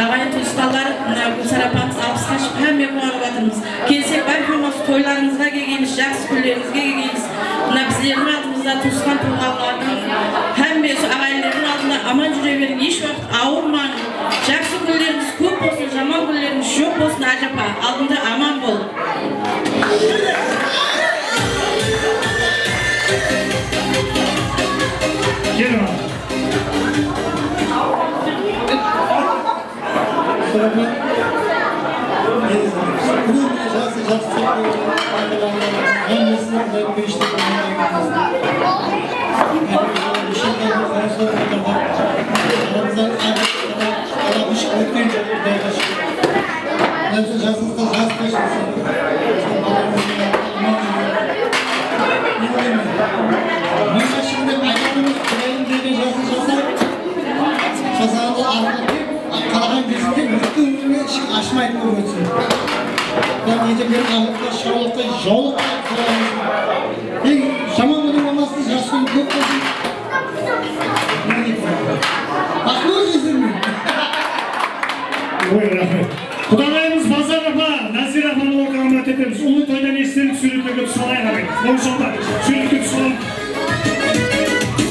Aǵayin-tuwısqanlar, mına Gúlsar apamız alpısqa shıǵıp, hámme quwanıp atırmız. Kelsek, bárshememiz toylarıńızǵa kelgeymiz, jaqsı kúnlerińizge kelgeymiz. Mına bizlerdiń aldımızda tuwısqan-tuwǵanlardıń hámmesi, aǵayinlerdiń aldında aman júre beriń, hesh waqıt awırmań. Jaqsı kúnlerińiz kóp bolsın, jaman kúnlerińiz joq bolsın, ájapa, aldında aman bol. Keliń. Jası jaqsı, hámmesine peyishte. Alamız ótken jıl Qudayǵa shúkir. Qudayımız jasıńızǵa jas qosılsın. Mına shıǵın dep aytqanımız, Qudayım bergen jasın jasap, jasaǵanda arıǵa kelip qaraǵan gezinde ótken kúnine ishik ashımaydı, kóp ótsin. Qudayım, ejemler aqlıqta, shawlıqta, jawlıqta, eń jaman kúni bolmasın, jaqsı kúni kóp bolsın. Maqul, jezirmen. Oy, raxmet. Qudaǵayımız Bazar apa, Nazira apanı ortaǵa mátet etemiz. Ullı toydan estelik súwretlerge túsip alayıq, aǵay. Oń soqpa, súwretke túsip alayıq.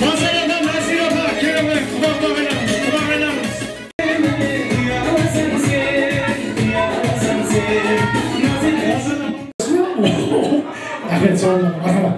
Bazar apa, Nazira apa, kele qoyıń. Quda, qudaǵaylarımız, qudaǵaylarımız. Raxmet, saw bolıń. Marhamat.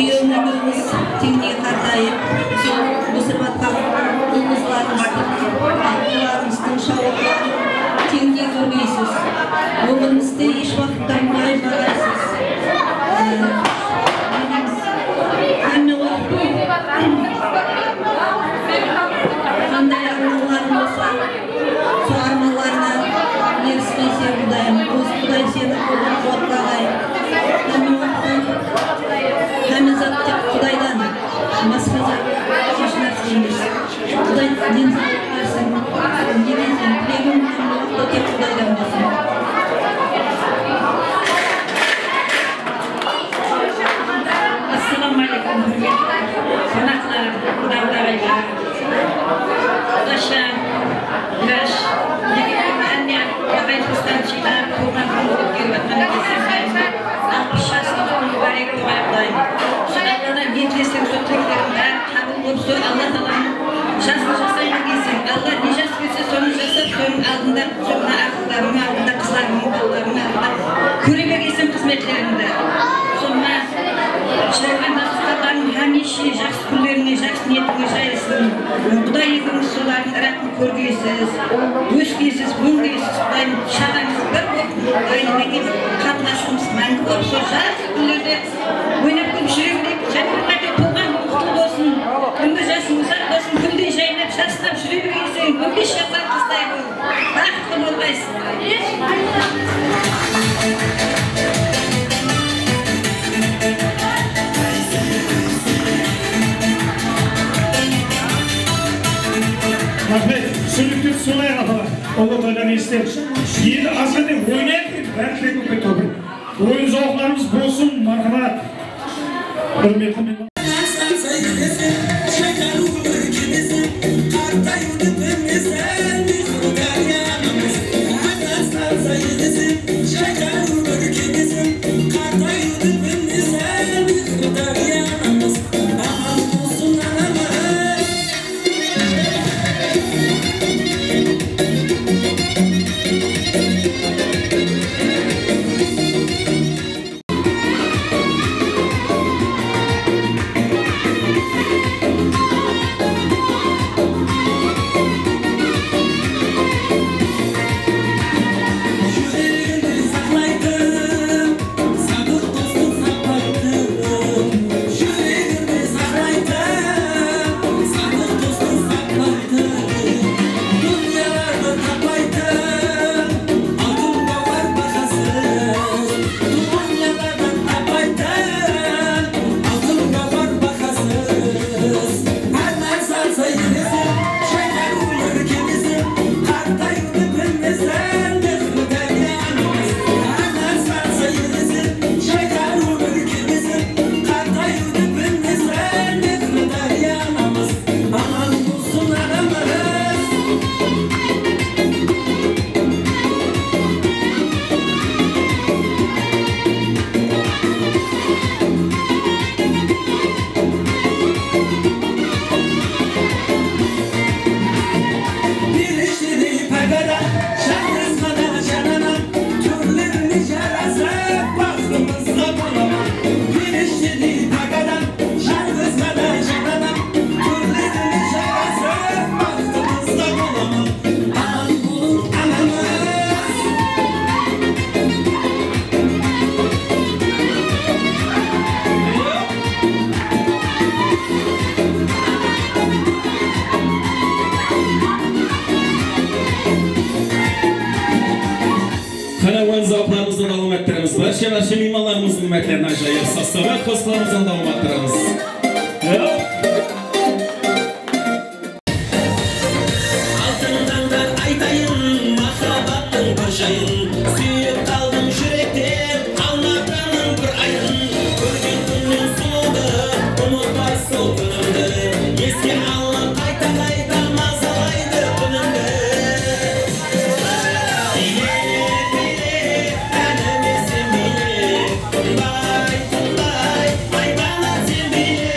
Ómirimiz teńdey qartayıp, sol búsirip atqan ul-qızlarımızdıń, aqıllarımızdıń shawıqların teńdey kórgeysiz. Ómirimizde hesh waqıtta mulaymaǵaysız. Hámme waqıt qanday armanlarıń bolsa, sol armanlarına eriskeyseń, Qudayım. Ózi Quday seni qoldan-quwatlaǵay. Hámme waqıtta, hámme zat tek Qudaydan. Basqa zat hesh nárse emes. Quday densawlıq bersin. Ne deysen, tilegim hámme waqıtta tek Qudaydan bolsın. Assalawma áleykum, húrmetli qonaqlar, qudaǵdaylar. Qudasha, Qudayım, áne, aǵay-tuwıslardı jıynap, tuwılǵan kúnimizdi ótkerip atqan eken, alpıs jasıńızdıń múbárek dep aytayın. Alladan ne tileseń, sol tileklerdiń bári qabıl bolıp, sol Alla taalanıń jasın jasay bergeyseń. Alla ne jas berse, sonı jasap, sonıń aldında, sonı aqıllarıńnıń aldında, qızlarıńnıń, balalarıńnıń aldında kóre bergeyseń xızmetlerińdi. Sonıń jıyılǵan dasturxanlarıń hámiyshe jaqsı kúnlerińe, jaqsı niyetińe jayılsın. Quday ekewińiz solardıń ıraqın kórgeysiz, ósgeysiz, óngeysiz, Qudayım, shaǵańız bir bolıp, Qudayım, qatnasıǵımız máńgi bolıp, sol jaqsı kúnlerde oynap kúlip júre bereyik. Jáne bir qáte tuwılǵan kún qutlı bolsın. Ómir jasıń uzaq bolsın, gúldey jaynap, jasnap júre bergeyseń, on bes jasar qızday bolıp. Baxıtlı bolǵaysız. Raxmet, súnnikti tutıp alayıq, apalar. Ulı toydan esitemiz. Endi azǵantay oynayıq, bári tilek bolıp ketti ǵoy. Oyın-zawıqlarımız bolsın, marhamat. Húrmetli miyman. Júreginde saqlaytın, sadıq dostı saqlaytın. Júreginde saqlaytın, sadıq dostı saqlaytın. Dúnyalarda tapaytın, altın gáwhar bahasız. Dúnyalarda tapaytın, altın gáwhar bahasız. Hár nárse alsa enesin, jayqarıw ólkemesin, qartayıwdı bilmesin, mehri dáryanamız. Hár nárse alsa enesin, jayqarıw ólkemesin, qartayıwdı bilmesin, mehri dáryanamız. Aman bolsın anamız. Perishtedey pák adam, jalǵız ǵana jananam, túrlerine jarasıp, baxtımızǵa bolaman. Perishtedey pák adam, jalǵız ǵana jananam, túrlerine jarasıp, baxtımızǵa bolaman. Aman bolıń, anamız. Qáne, oyın-zawıqlarımızdı dawam ettiremiz. Bárshe, bárshe miymanlarımızdıń mártlerin ajayıp, sastaba qosıqlarımızdan dawam ettiremiz. Altın tańda aytayın, mahabbattıń bir jayın. Súyip qaldım júrekten, Almatınıń bir ayın. Kórgen kúnnen sulıwdı, umıtpay sol kúnimdi. Eske alıp, qayta-qayta mazalaydı kúnimdi. Ehe, ehe, ánime sen biyle. Tınday, tınday, aytaman sen biyle.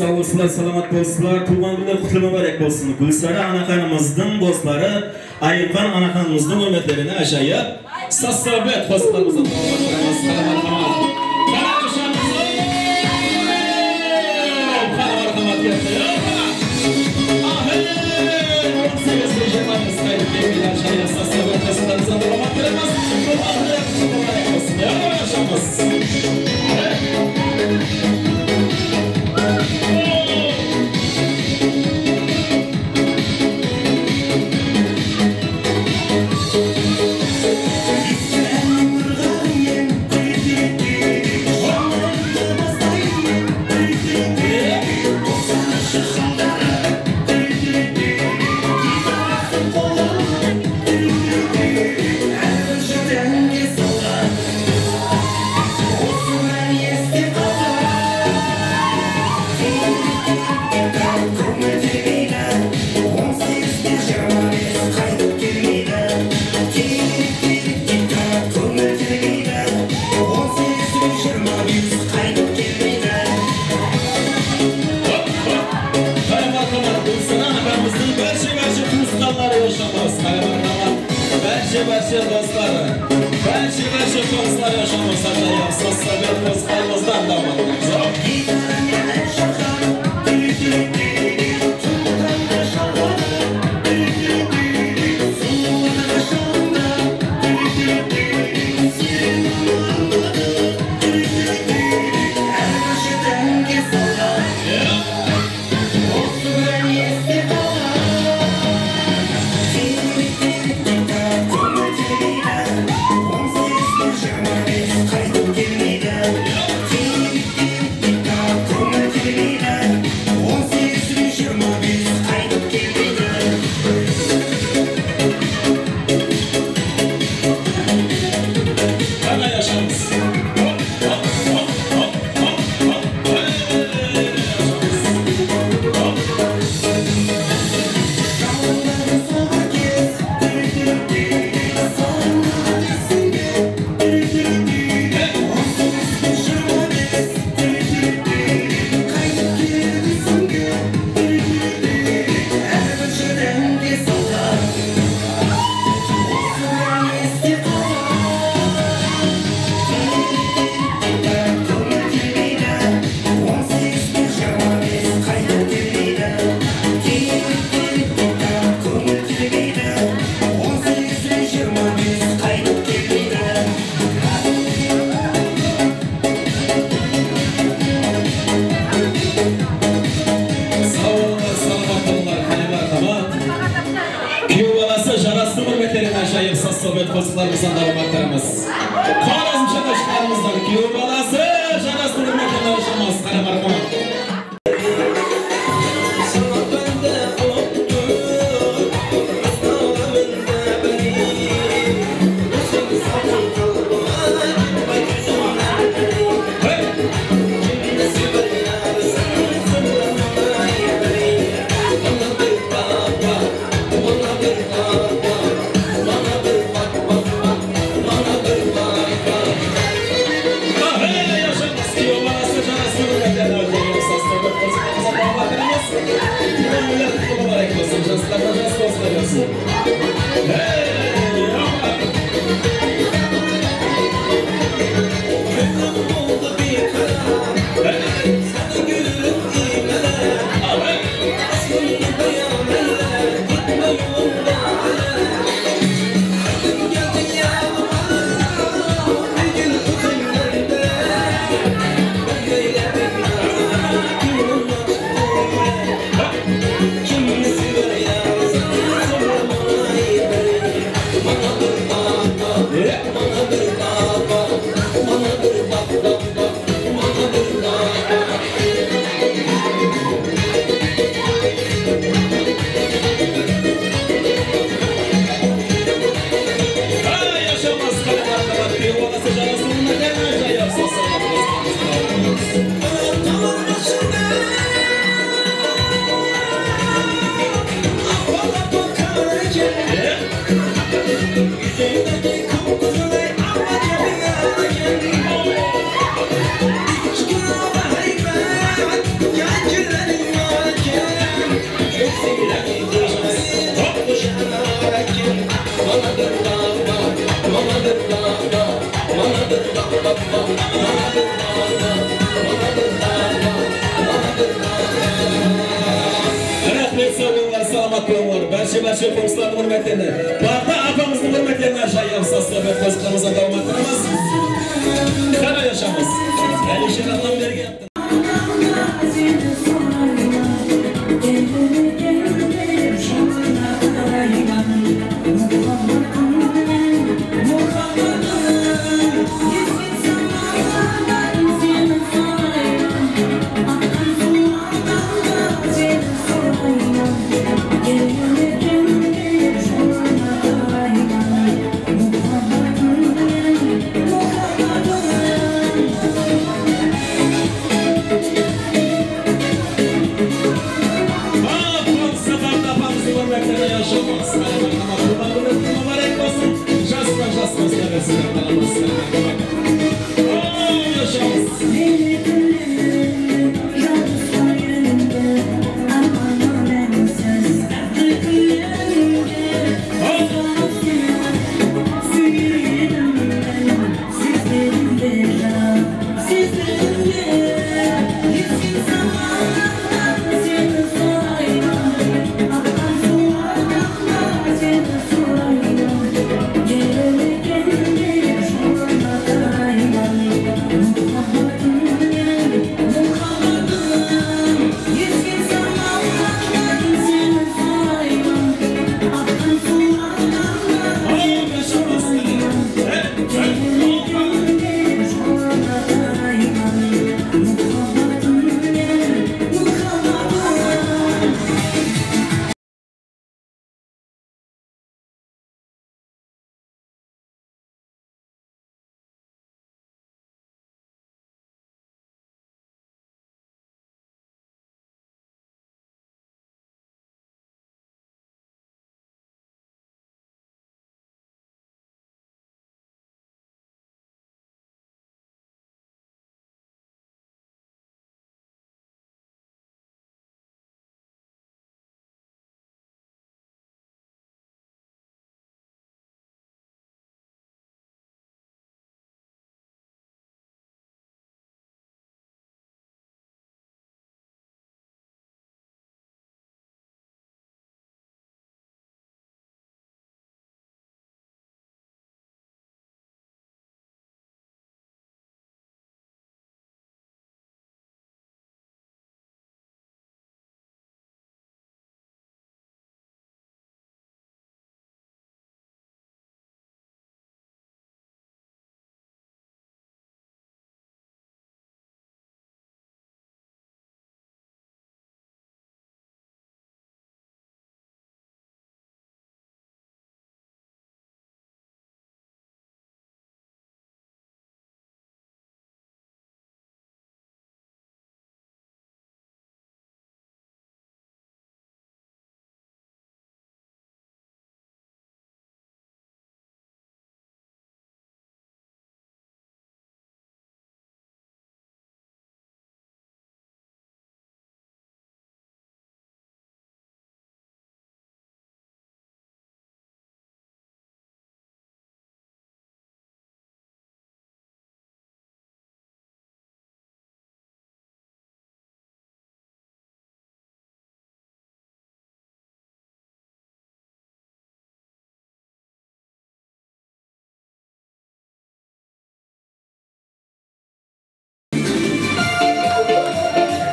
Saw bolsınlar, salamat bolsınlar. Tuwǵan kúnler qutlı múbárek bolsın. Gúlsara anaxanımızdıń dosları, Ayımxan anaxanımızdıń húrmetlerine ájayıp saz-sáwbet qosıqlarımızdan dawam ettiremiz. Qara marhamat. Qara marhamat. Qara marhamat, ketti. Opa! Aferin! On segiz jigirma bes qaytıp kelmeydi, ájayıp saz-sáwbet qosıqlarımızdan dawam ettiremiz. Tuwǵan kúnler qutlı bolsın. Yalvarashamız. Qara marhamat, Gúlsara anaxanımızdıń bárshe-bárshe tuwısqanları, yaqshımız. Qara marhamat, bárshe-bárshe dosları, bárshe-bárshe qońsıları, yaqshımız. Ájayıp saz-sáwbet qosıqlarımızdan dawam ettiremiz. Saw bolıńlar, salamat bolıńlar, qara marhamat. Kúyew balası Jarastıń húrmetlerine ájayıp saz-sáwbet qosıqlarımızdan dawam ettiremiz. Xorazm shaqashıqlarımızdan kúyew balası Jarastıń húrmetlerine ájayıp, qara marhamat. Qosıqlardıń húrmetlerine, Baǵda apamızdıń húrmetlerine ájayıp saz-súwbet qosıqlarımızdı dawam ettiremiz. Qara yashamız. Alisher Allambergen. Apamızdıń húrmetine yashamız. Tuwǵan kúni múbárek bolsın. Jastan jasqa isley bersin. Yashamız.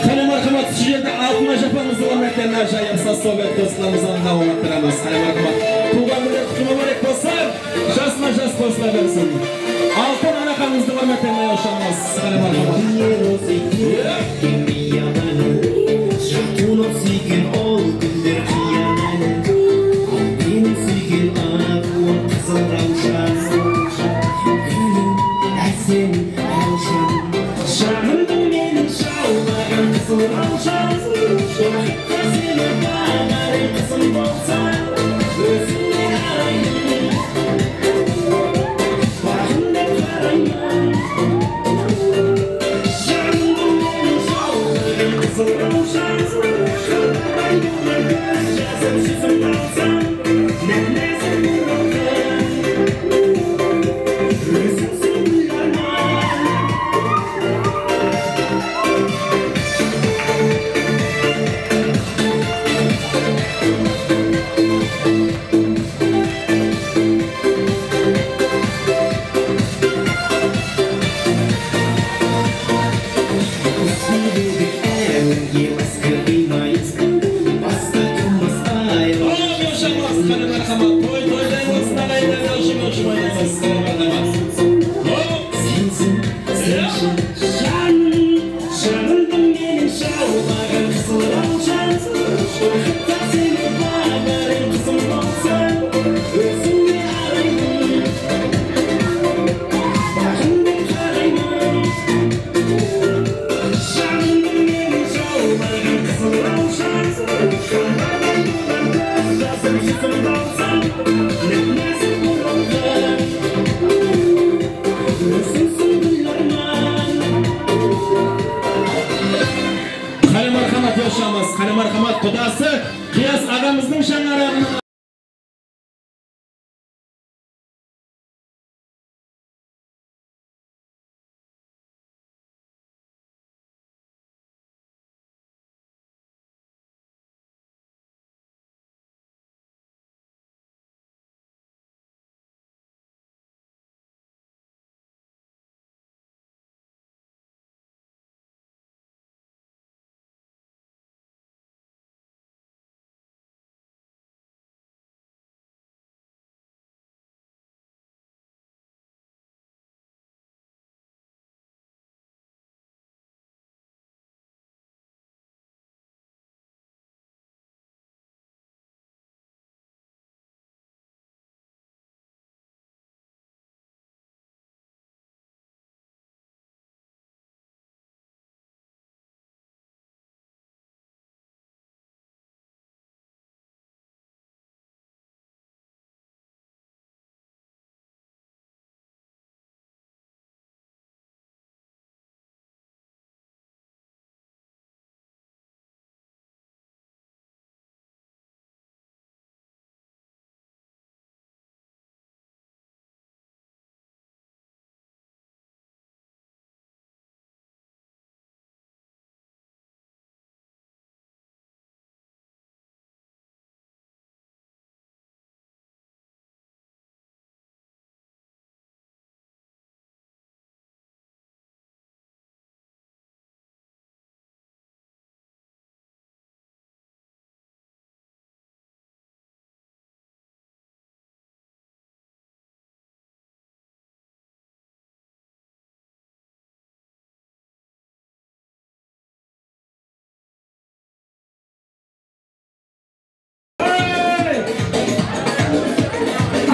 Qáne, marhamat, usı jerde Altınay apamızdıń húrmetlerine ájayıp saz-súwbet qosıqlarımızdan dawam ettiremiz. Qáne, marhamat. Tuwǵan kúnler qutlı múbárek bolsın. Jasına jas qosıla bersin. Altın Anaxanımızdıń húrmetlerine yashamız. Qáne, marhamat. Jaqtıwınıp súygen ol gúller qıyalı. Al meniń súygen arıwım qızıl rawshan. Gúlim, ásem rawshan. Janımdı meniń jawlaǵan qızıl rawshan. Seni baǵarıń qızım bolsa, ózińe qarayman. Baǵım dep qarayman. Janımdı meniń jawlaǵan qızıl rawshan. Janım, janım meniń jawlaǵan qızıl rawshan, waqıtta seni baǵarım qızım bolsa, ózińe arayman, baxım dep qarayman. Janım meniń jawlaǵan qızıl rawshan, qanatım bolar kóz jasım, júzim bolsa, náp-názik oralǵan. Qále marhamat, yoshamız, qále marhamat, qudası Qıyas aǵamızdıń shańaraǵına.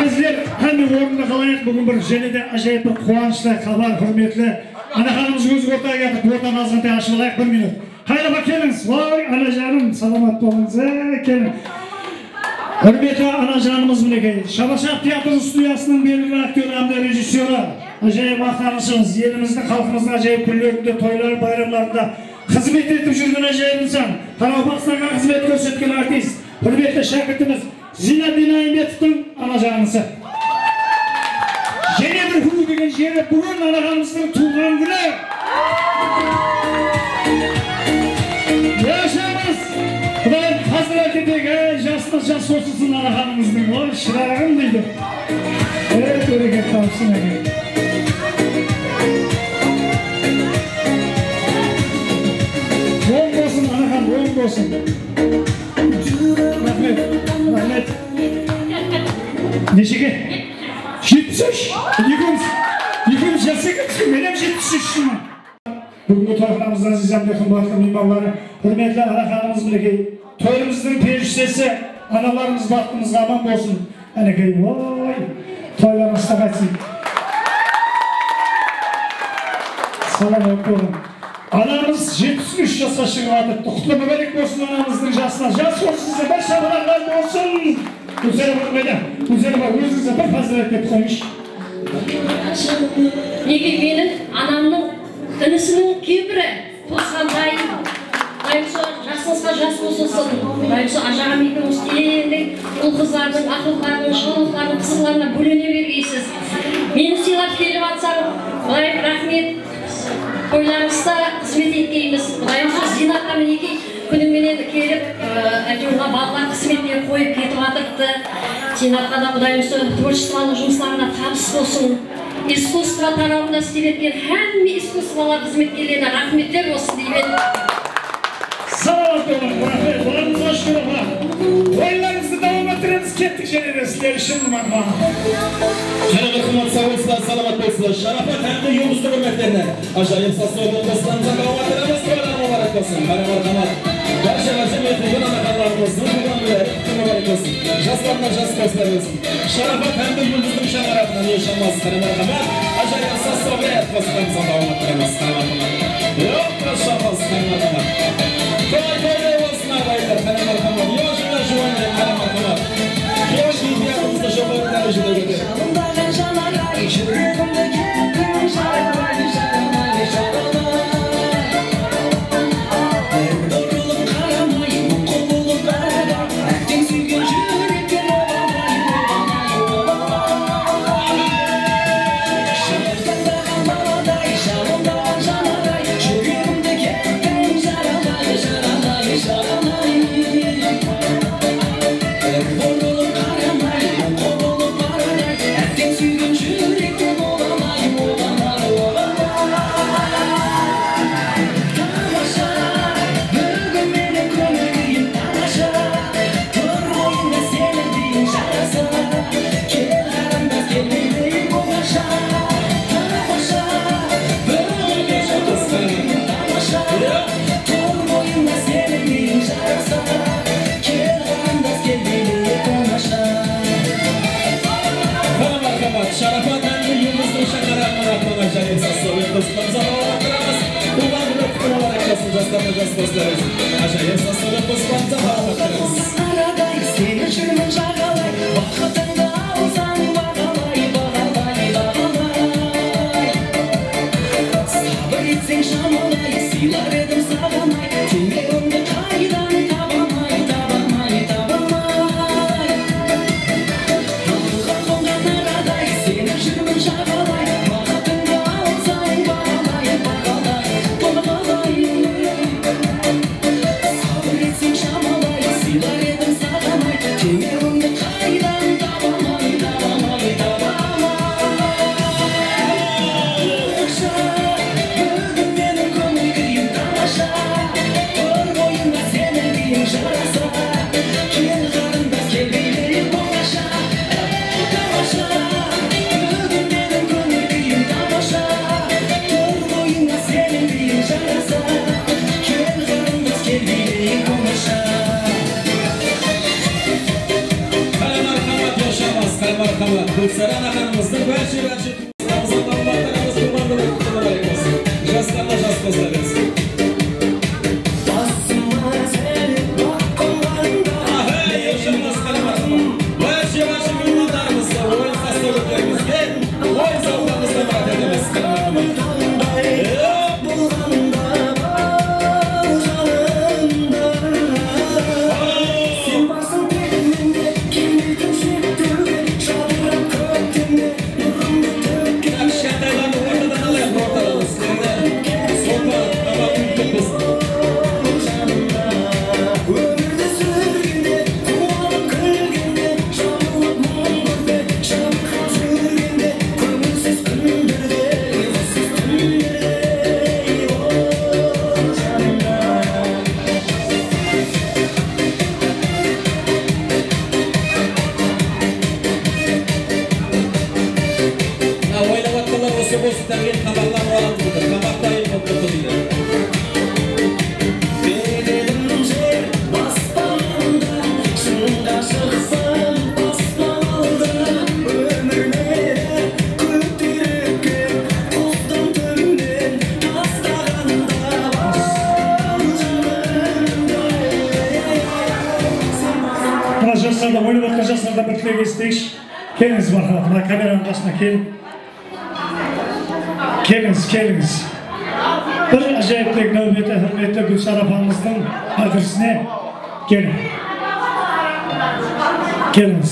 Bizler hámme orındı alayıq. Búgin bir jáne de ájayıp bir quwanıshlı xabar, húrmetli anaxanımız ózi ortaǵa kelip, ortanı azǵantay ashıp alayıq, bir minut. Qaylıǵa kelińiz, vay, anajanım, salamat bolıńız, e, keliń. Húrmetli anajanımız, minekey, Shabarshaq teatr studiyasınıń belgili aktyorı hám de rejissyorı, ájayıp maqtanıshımız, elimizdiń, xalqımızdıń ájayıp kúnlerinde, toylar, bayramlarında xızmet etip júrgen ájayıp insan, Qaraqalpaqstanǵa xızmet kórsetken artist, húrmetli shákirtimiz Zinaddin Ayımbetovtıń anajanısı. Jáne bir huv degen jeri búgin anaxanımızdıń tuwılǵan kúni. Yashańız! Qudayım, házir áketeyik, ey, jasıńız jas qosılsın anaxanımızdıń. Oy, shıraǵım deydi. Ey, báreket, tapsın, áke. Oń bolsın, anaxan, oń bolsın. Raxmet, raxmet. Neshege? Jetpis úsh. Ekewimiz, ekewimiz jas ekenbiz, men hám jetpis úshshimen. Búgingi toyxanamızdıń áziyz hám de qımbatlı miymanları, húrmetli anaxanımız, minekey, toyımızdıń perishtesi, analarımız baxtımızǵa aman bolsın. Ánekey, oy, toylarıńız da qaytsın. Salamat bolıń. Anamız jetpis úsh jasqa shıǵıp atırıptı. Qutlı múbárek bolsın anamızdıń jasına. Jas bolsın sizler, bir shapalaqlar bolsın. Gúlzara apamız qayda? Gúlzara apa, ózińiz bir pazdırav etip qoyıńızshı. Nege meniń anamnıń inisiniń kempiri tuwısqan dayım. Qudayım sol jasıńızǵa jas qosılsın. Qudayım sol ájaǵam ekewimiz endey ul-qızlardıń, aqlıqlardıń, shıǵılıqlardıń qızıqlarına bólene bergeysiz. Meni sıylap kelip atsań, Qudayım raxmet. Toylarımızda xızmet etkeymiz. Qudayım sol Zinatqa minekey kúnim menen kelip, e, áytewir balalar xızmetine qoyıp ketip atırıptı. Zinatqa da Qudayım sol tvorchestvolıq jumıslarına tabıs bolsın. Iskusstvo tarawında islep etken hámme iskusstvolar xızmetkerlerine raxmetler bolsın deymen. Salamat bolıń, raxmet, barıńızǵa shúkir, apa. Oyınlarıńızdı dawam ettiriń. Biz kettik, jáne de sizler ushın, marhamat. Jáne bir qımbat saw bolsızlar, salamat bolsızlar. Sharapat hámde Yuldızdıń húrmetlerine ájayıp sazsawıtlı qosıqlarımızdan dawam ettiremiz. Toylar mubarek bolsın. Qáne, marhamat. Bárshe, bárshe mehriban anaxanlarımızdıń tuwǵan kúni qutlı mubarek bolsın. Jaslarına jas qosılar bolsın. Sharapat hámde Yuldızdıń shańaraǵına ne ushanmasız, qáne, marhamat. Ájayıp sazsawıtlı qosıqlarımızdan dawam ettiremiz. Qáne, marhamat. Yoq, qoshamız, qáne, marhamat. Toy toyday bolsın. Aǵayinler, qáne, marhamat. Yoshılar, juwonlar, qáne, marhamat. Keyingi keyfiyatımızdı joqarı dárejede kóteriń. Jalındaǵan janaray, júregimdi kettiń, jaraday, jaraday, jaraday. Bir burılıp qaramay, muqı bolıp baraday, átteń súygen júrekke bolamay, bolamay, bolamay. Jalındaǵan baladay, jalındaǵan janaray, júregimdi kettiń, jaraday, jaraday, jaraday. Bir burılıp qaramay, muqı bolıp baraday, átteń súygen júrekke bolamay, bolamay, bolamay. Tamasha, búgin meniń kóngil kúyim tamasha. Tur boyıńda seniń kúyiń jarasa. Kel, qarandas, kel, biyleyik ońasha. Tamasha, búgin meniń kóngil kúyim tamasha. Tur boyıńda seniń kúyiń jarasa. Kel, qarandas, kel, biyleyik ońasha. Qáne, marhamat, Sharapat hámde Yuldızdıń shańaraǵınan atlanǵan jáne bir sazsawıtlı qosıqlarımızdan dawam ettiramız. Tuwǵan kúni qutlı bolsın, jaslarına jas qosılar bolsın. Ájayıp sazsawıtlı qosıqlarımızdan dawam ettiramız. Araday, seni júrmen jaǵalay, baxıtıńdı alsań baǵalay, baǵalay, baǵalay. Sabır etseń jamalay, sıylar edim saǵan ay, teńewimdi qaydan tabamay, tabamay, tabamay. Yolǵa qonǵan araday, seni júrmen jaǵalay, baxıtıńdı alsań baǵalay, baǵalay, baǵalay. Sabır etseń jamalay, sıylar edim saǵan ay, teńewimdi qaydan tabamay, tabamay, tabamay. Tamasha, búgin meniń kóngil kúyim tamasha. Tur boyıńda seniń kúyiń jarasa. Kel, qarandas, kel, biyleyik ońasha. Tamasha, búgin meniń kóngil kúyim tamasha. Tur boyıńda seniń kúyiń jarasa. Kel, qarandas, kel, biyleyik ońasha. Qáne, marhamat, yashańız, qáne, marhamat. Gúlsara anaxanımızdıń bárshe, bárshe tuwǵanlarımız tuwǵan kúni qutlı bolsın. Jaslarına jas qosıla bersin. Basıma sel baqqanda. Ahey, yashańız, qáne, marhamat. Bárshe, bárshe miymanlarımızǵa, oyın sazsawıtlarımızǵa, oyın-sawıqlarımızǵa murajaat etemiz. Qáne, marhamat. Bolǵanda bal janımda. Sen barsıń tek mende, kelmeytin shektiwge, jabırıp kóktemde, nurıńdı tókkenimde. Kishkentaylardı ortadan alayıq, ortadan. Sizlerdi solpa, taba kúyip ketpesin. Janımda, ómirdi súrgende, quwanıp kúlgende, jabılıp muń kúlpe, jabırqap júrgende, kóńilsiz kúnlerde, uyqısız túnlerde, o, janımda. Mına, oynap atqanlar usı bolsın, tábiyat qabaqlanıp alamız deydi. Qabaqta ayıp bolıp turdı deydi. Bedelim jer baspanında, shıńǵa shıqsam baspanalda, ómir meni kóterip kep, qustıń túbinen tastaǵanda bas janımda. Mına jaslardan, oynap atqan jaslardan bir tilek esiteyikshi. Kelińiz, marhamat, mına kameranıń qasına kel. Kelińiz, kelińiz. Bir ájayıp tilek náwbeti, húrmetli Gúlsara apamızdıń házirisine. Keliń. Kelińiz.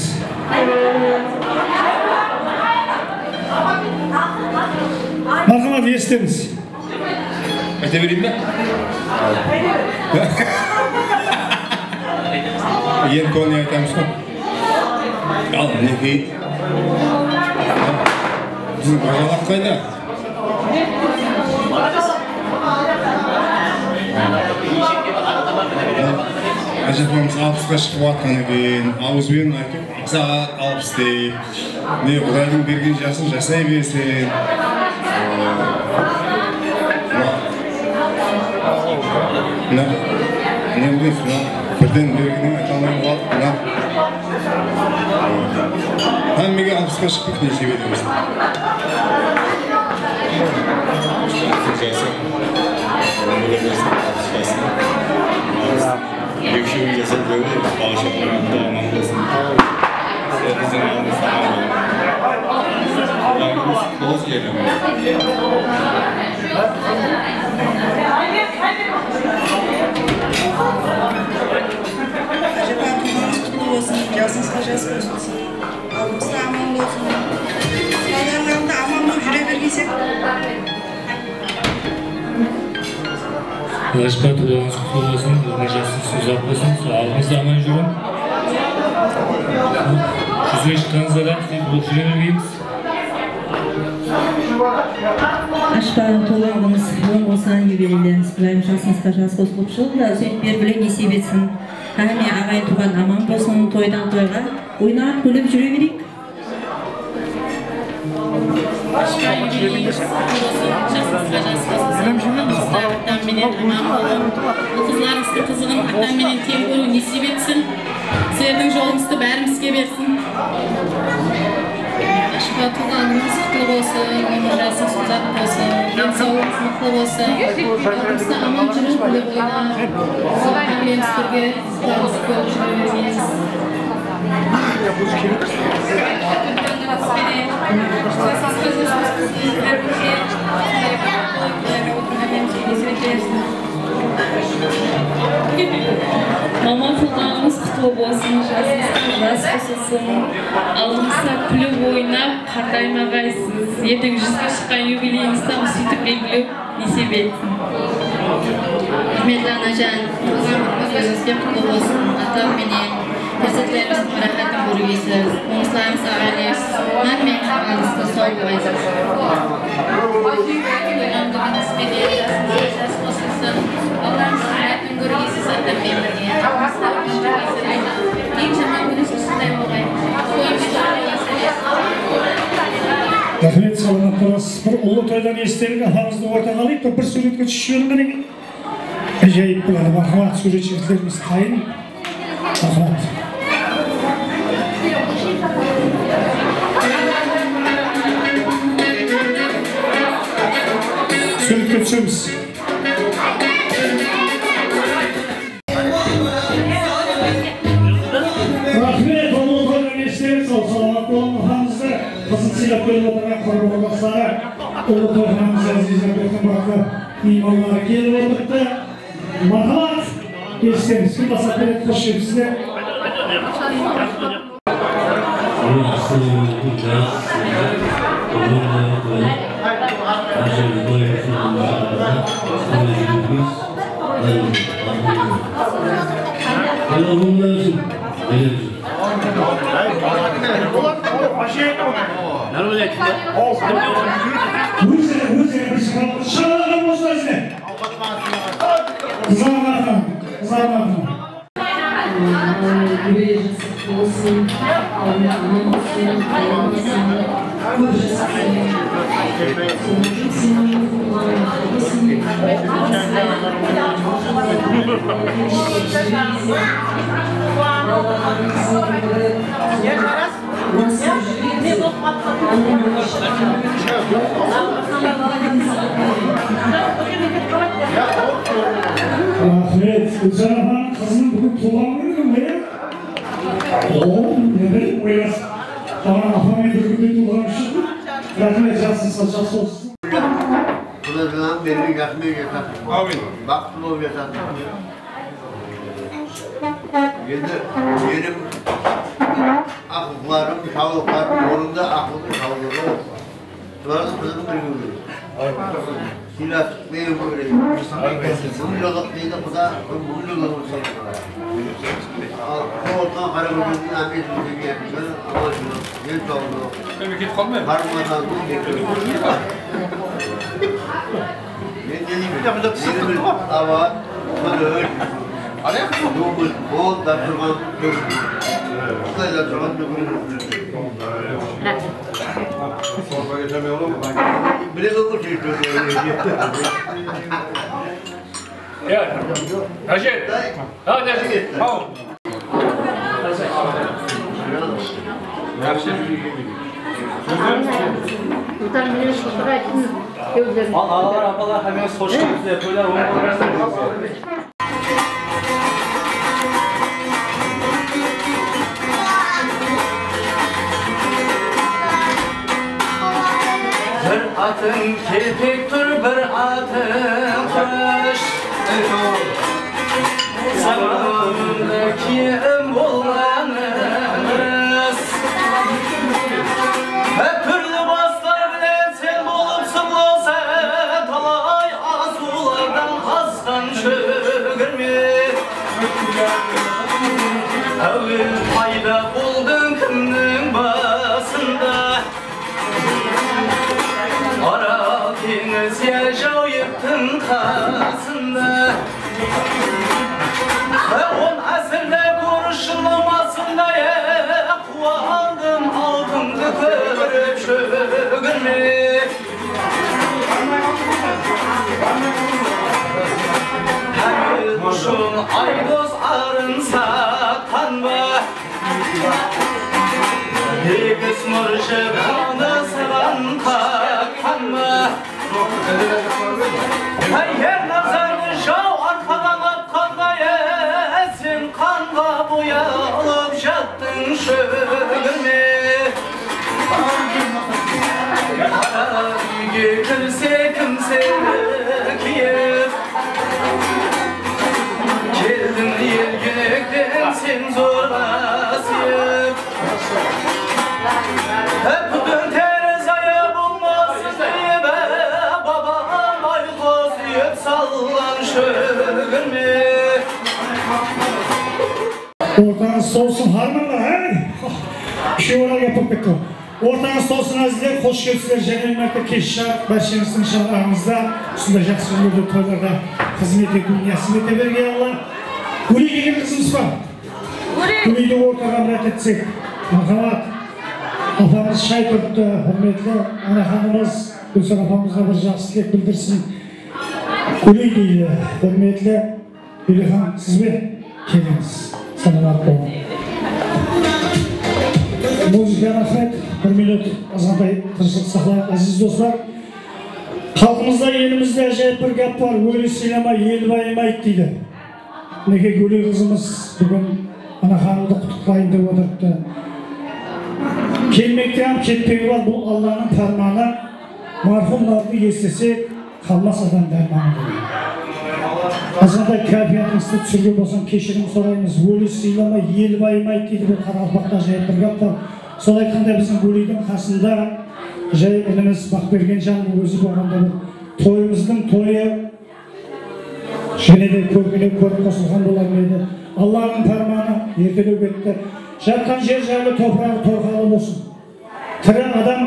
Marhamat, esitemiz. Ayta bereyin be? Eń kóne aytamız ǵoy. Al, minekey. Biziń bajalat qayda? Ájapamız alpısqa shıǵıp atqan eken, awız benen aytıp, saat alpıs deydi. Ne, Qudaydıń bergen jasın jasay bersin. Mına, ne bileysiz, mına, birden bergenen ayta almay qaldı, mına. Hámmege alpısqa shıqtıq, nesiybe etemiz. Jası, ómirlerimiz alpıs jasın. Eki jıl jasap júrip, bala-shaǵalarımız aman bolsın. Sizlerdiń aldıńızda aman bolıń. Qutlı bolsın, jigeri. Ájapa, tuwǵanıńız qutlı bolsın, jasıńızǵa jas qosılsın. Aldıńızda aman bolsın. Qudaydıń aldında aman bolıp júre bergenseń. Ájapa, tuwǵanıńız qutlı bolsın, ómir jasıńız uzaq bolsın, aldıńızda aman júriń. Júzge shıqqanıńızda da sóytip bolıp júre bermeymiz. Ájapa, tuwǵan kúnińiz qutlıq bolsın, yubileylerińiz, Qudayım jasıńızǵa jas qosılıp, jılda sóytip berip nesiybe etsin. Hámme aǵayin tuwǵan aman bolsın, toydan toyǵa oynap kúlip júre bereyik. Jasıńızǵa jas qosılsın, qızlar atam menen aman bolıń. Qızlarıńızdıń qızıǵın atam menen teń kóriw nesiyp etsin. Sizlerdiń jolıńızdı bárimizge bersin. Ájapa, tuwǵanıńız qutlı bolsın, ómir jasıńız uzaq bolsın, densawlıǵıńız mıqlı bolsın. Aldımızda aman júriń, kúlip oynap, hámmemiz birge. Mama, tuwǵanıńız qutlı bolsın, jasıńızǵa jas qosılsın. Aldımızda kúlip oynap, qartaymaǵaysız. Erteń júzge shıqqan yubileyińizdi sóytip belgilew nesiyp etsin. Húrmetli anajan, tuwǵan kúnińiz ózińizge qutlı bolsın. Atam menen perzentlerimizdiń ráhátin kórgeysiz. Tuwıslarıńız, aǵaylarıńız, hámme tuwǵanıńızdı saw bolıńız. Jasıńızǵa jas qosılsın. Allanıń kúniń ráhátin kórgeysiz, atam menen birge. Eń jaman kúnińiz usınday bolǵay. Toyıńız toy bolsın. Raxmet, salamat turasız. Bir ullı toydan estelik apamızdı ortaǵa alayıq, bir, bir súwretke túsip jiberiń, qánekey. Ájayıp boladı, marhamat, súwretshi jigitlerimiz qayın. Marhamat. Súwretke túsemiz. Raxmet, ullı toydan estelik, saw-salamat bolıń, apamızdı qızın sıylap kelip otırǵan qurma basları, ullı toyxanamız Aziza Berdimbekova miymanları kelip otırıptı. Marhamat, estelik, kim baslap beredi, xosh kelipsizler. Ózi, ózi bir shıǵarǵan bolsa, qızarǵan, qızarǵan. Júregi jasıq bolsın, alnı aman bolsın, aylanmasın, kóp jasasın. Sonıń ushın seniń bolsın. Raxmet, Gúlzar apanıń qızınıń búgin tuwılǵan kúni be? O, ne bileyim, oylas. Aman, apam endi bir kúnde tuwılǵanı ushın. Raxmet, jasıńızǵa jas qosılsın. Quday janan bergen jasın jasasın. Ámin. Baxıtlı bolıp jasasın. Endi menim aqlıqlarım, sawlıqlarım ornında, aqılım sawlıǵı. Bulardı qızım bir kún. Sıylasıp, ne kóreyik. Mıń jıllık deydi Quda, mıń jıllık bolsın. Al, otırǵan qara kózlerdiń ámmesin seniń aman júriń, den sawlıǵı. Qarım-qatnasıń. Men ne deymen? Awa, mına ól. Boldı, dastúrxan. Qıtay dastúrxan. Raxmet. Ya, Áje. Ha, Áje. Al. Jaqsı. Al, aǵalar, apalar, hámmeniz xosh kelipsizler. Toylar oń bolsın. Bir atın kelpek tur, bir atın qush. Zamanında kiyim bolǵanı ras. Hár túrli baslar bilen sen bolıp sıqlasa, talay asıwlardan asqan shógirme. Áwel payda boldıń kimniń basında? Aral teńiz ya Jawiyiptiń qasında. On ásirde kórish jılamasınday, e, quwandım aldıńdı kórip shógirme. Hámmeniń ushın Aydos arın satqan ba? Egis murjı qanısıǵan qatqan ba? Háy, er nazarlı jaw arqadan atqanda, e, sen qanǵa boyalıp jattıń shógirme. Qara úyge kirse kimseni kiyip, keldiń elgenekten sen zorǵa sıyıp. Hep pútin teri zaya bolmasın deyip, babań ayqos úyip salǵan shógirme. Ortańız tolsın, harmańlar, háy! Úshew ara gáp bolıp ketti ǵoy. Ortańız tolsın, ázizler, xosh kelipsizler. Jáne bir márte kesh sharq, bársheńizdiń shıǵararıńızda, usınday jaqsı kúnlerde, toylarda xızmet etiwin násip ete bergey Alla. Gúley degen qızımız bar. Gúleydi ortaǵa bir átetsek, marhamat. Apamız shay turıptı, húrmetli anaxanımız Gúlsar apamızǵa bir jaqsı tilek bildirsin. Gúley deydi, húrmetli Gúleyxan, siz be? Kelińiz. Salamat bolıń. Muzıkaǵa raxmet. Bir minut azǵantay tınıshlıq saqlayıq, áziz doslar. Xalqımızda, elimizde ájayıp bir gáp bar, óli sıylamay, el bayımaydı deydi. Minekey, Gúley qızımız búgin anaxanımdı qutlıqlayın dep otırıptı. Kelmekte hám ketpegi bar, bul Allanıń pármanı. Marhumlardı eslesek, qalmas adam dármanı degen. Azǵantay kápiyatıńızdı túsirgen bolsam, keshirim soraymız. Óli sıylamay, el bayımaydı deydi, bul qaraqalpaqta ájayıp bir gáp bar. Sol aytqanda, biziń Gúleydiń qasında ájayıp inimiz Baqbergenjanıń ózi bolǵanda bir toyımızdıń toyı jáne de kórkine kórk qosılǵan bolar ma edi. Allanıń pármanı, ertelew ketti. Jatqan jer jaylı, topıraǵı torqalı bolsın. Tiri adam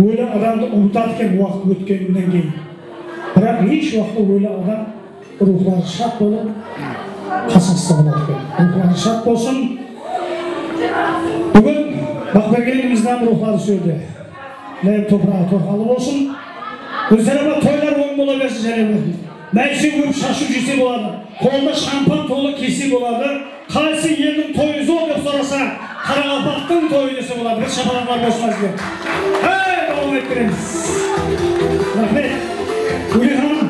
óli adamdı umıtadı eken waqıt ótkeninen keyin. Biraq hesh waqıtta óli adam ruwxları shad bolıp, qasıńızda boladı eken. Ruwxları shad bolsın. Búgin Baqbergenimizdiń ruwxları sol jerde. Ilayım topıraǵı torqalı bolsın. Gúlsar apa, toylar oń bola bersin jáne bir. Máyse kóp shashıw jese boladı. Qolda shampan tolı kese boladı. Qaysı eldiń toyı zor dep sorasa, qaraqalpaqtıń toyı dese boladı. Bir shapalaqlar bolsın bizge. Hey, dawam ettiremiz. Raxmet. Gúley xanım,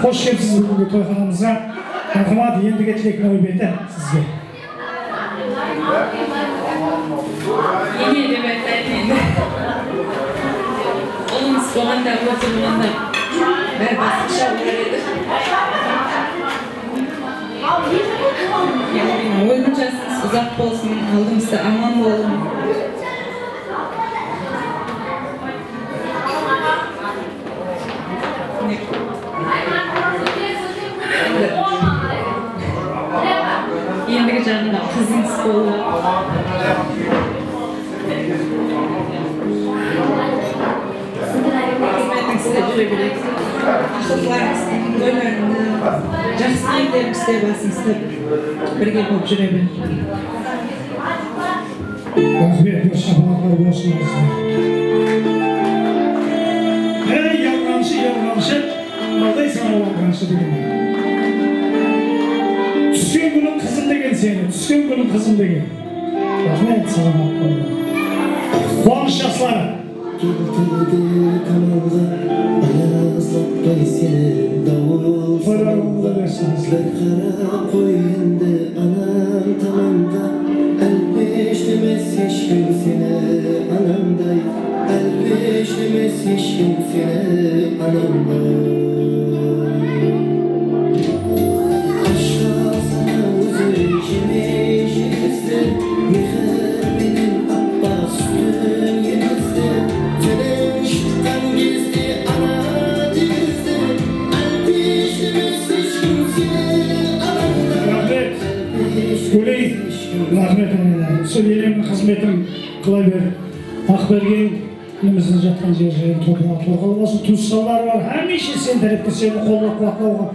xosh kelipsiz búgingi toyxanamızǵa. Marhamat, endigi tilek náwbeti sizge. Ene dep aytayın endi. Ulımız bolǵanda, ózi bolǵanda bári basqasha bolar edi. Oyın jasıńız uzaq bolsın, aldımızda aman bolıń. Endigi jaǵında qızıńız boldı. Xızmetińizde júre beredi. Qızlarıńızdıń ómirin Jaqsı tileklerimizde basımızdı birge bolıp júre ber. Raxmet, bir shapalaqlar bolsın bizge. Ey, yalǵanshı, yalǵanshı, aldaysań-aw alǵanshı degen. Túsken kúniń qızım degen seni, túsken kúniń qızım degen. Raxmet, salamat bol. Quwanısh jasları. Keltirdi tamalǵa, ayazlatpay seni dawıl salawǵa. Bir qara qoy endi anam tamanǵa, álpeshlemes hesh kim seni anamday, álpeshlemes hesh kim seni anamday. Ash qalsa da ózi jemey jegizdi, mehir menen appa sútin emizdi. Tileń shıqqan gezde ana degizdi, álpeshlemes hesh kim seni anamday. Raxmet. Gúley, raxmet, analar. Sol elemiń xızmetin qıla ber. Aqbergen inimizdiń jatqan jer-jerin topraǵı torqalı bolsın. Tuwısqanları bar, hámiyshe sen tárepte seni qollap-quwatlawǵa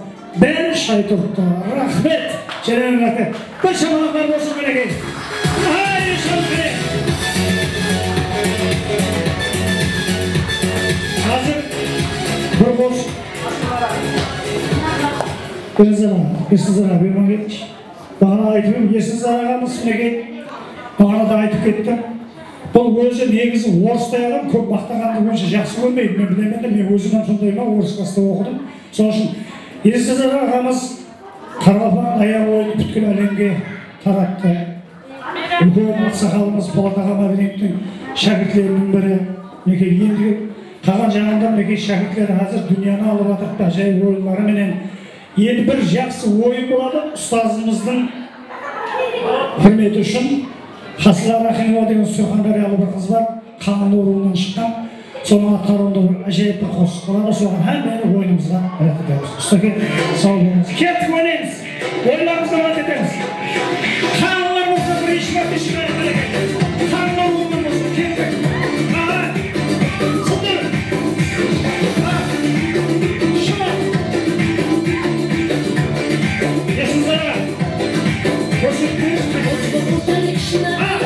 bári shay turıptı. Raxmet! Jáne raxmet! Bir shapalaqlar bolsın, minekey! Ay, shapalaq! Házir bir qos Ersizar aǵa, Ersizar aǵa, berman ketshi. Baǵana aytıp edim, Ersizar aǵamız, minekey, baǵana da aytıp kettim. Bul ózi negizi orıstay adam, kóp maqtaǵandı onsha jaqsı kórmeydi. Men bilemen de, men ózim hám sondayman, orıs klassda oqıdım. Sonıń ushın Ersizar aǵamız qaraqalpaq ayaǵı oyını pútkil álemge tarattı. Úlken aqsaqalımız Polat aǵa Madirenovtıń shákirtleriniń biri. Minekey, endi qalǵan jaǵında, minekey, shákirtleri házir dúnyanı alıp atırıptı, ájayıp oyınları menen. Endi bir jaqsı oyın boladı, ustazımızdıń húrmeti ushın. Hasila Raximova degen Surxandáryalı bir qız bar, Qańlı ruwınan shıqqan. Sonıń atqarıwında bir ájayıp bir qosıq boladı, soǵan hámmeni oyınımızǵa ráxmet aytamız. Ustake, saw bolıńız. Kettik, oynaymız. Oyınlarımızdı dawam etemiz. Qańlılar bolsa birinshi márte shıǵarıp beredi. Qańlı ruwınan bolsa kettik. Aha. Sındır. Ha. Shıǵar. Esizler. Kórsetpeńiz. Ha.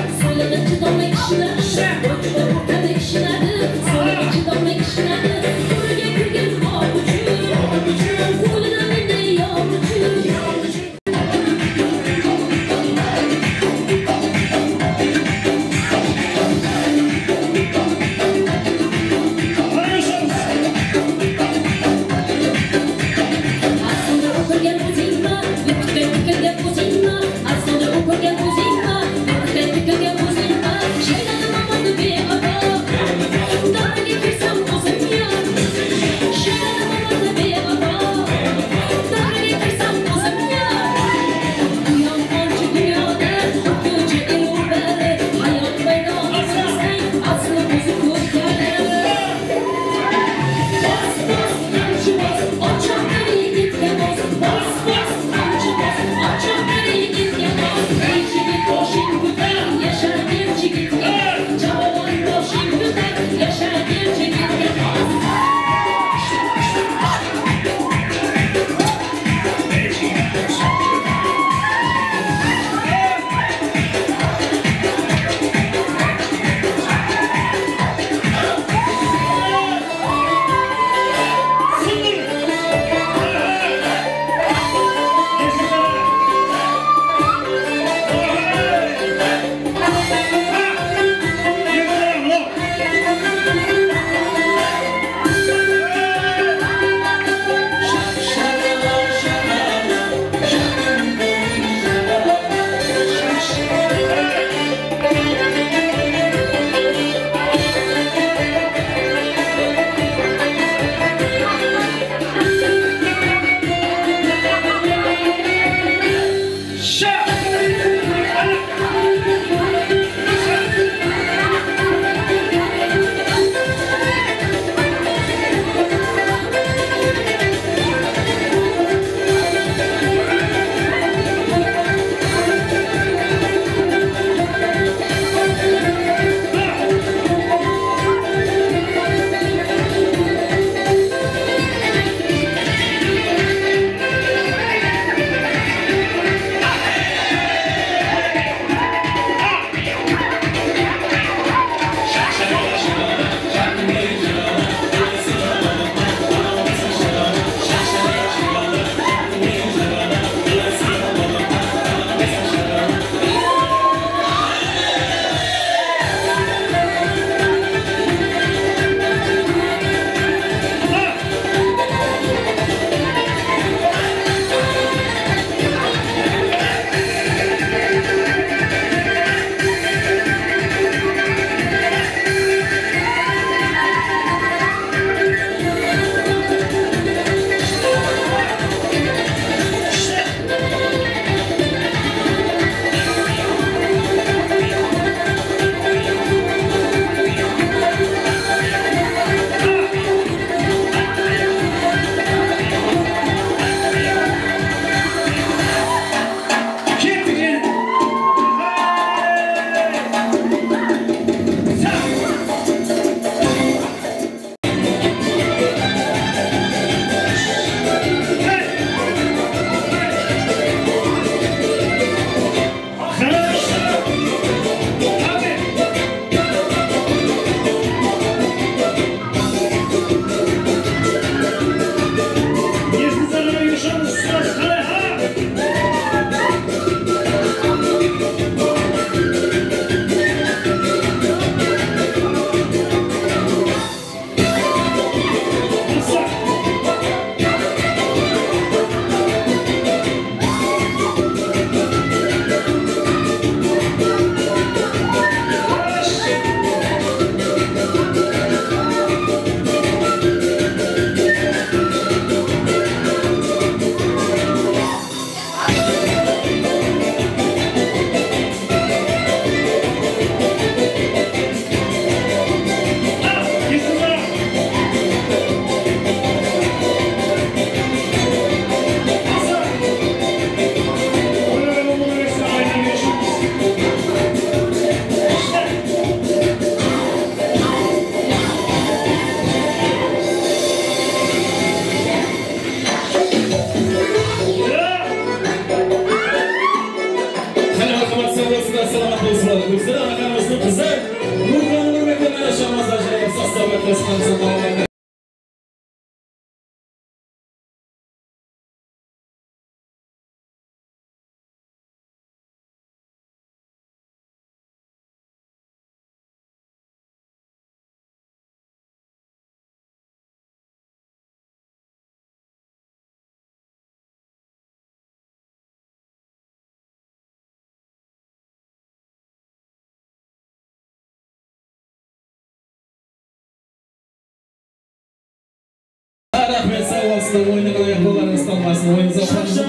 Raxmet, saw bolasızlar, oyınǵa layıq bolarıńız, talmasın, oyın zawqlarıńızdı.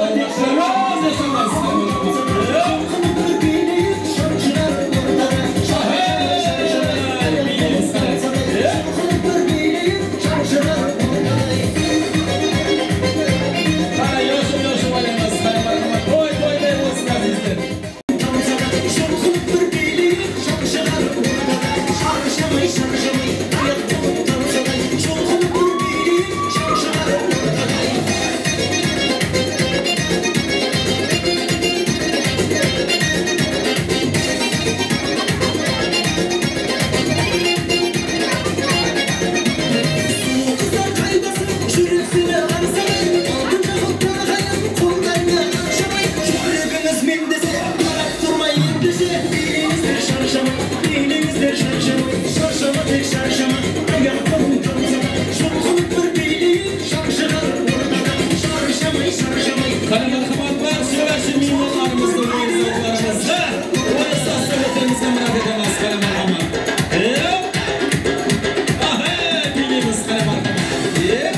Toy, toyday bolsın, ázizler. Qáne, marhamat, barshasına miymanlarımızdı, oyın zawqlarımızdı oyın sazsóyretlerimizge mıraqet etemiz. Qáne, marhamat. Ep! Ahe, biyleymiz, qáne, marhamat. Ep!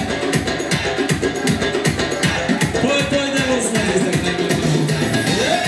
Toy toyday bolsın, ázizler, qáne, marhamat. Ep!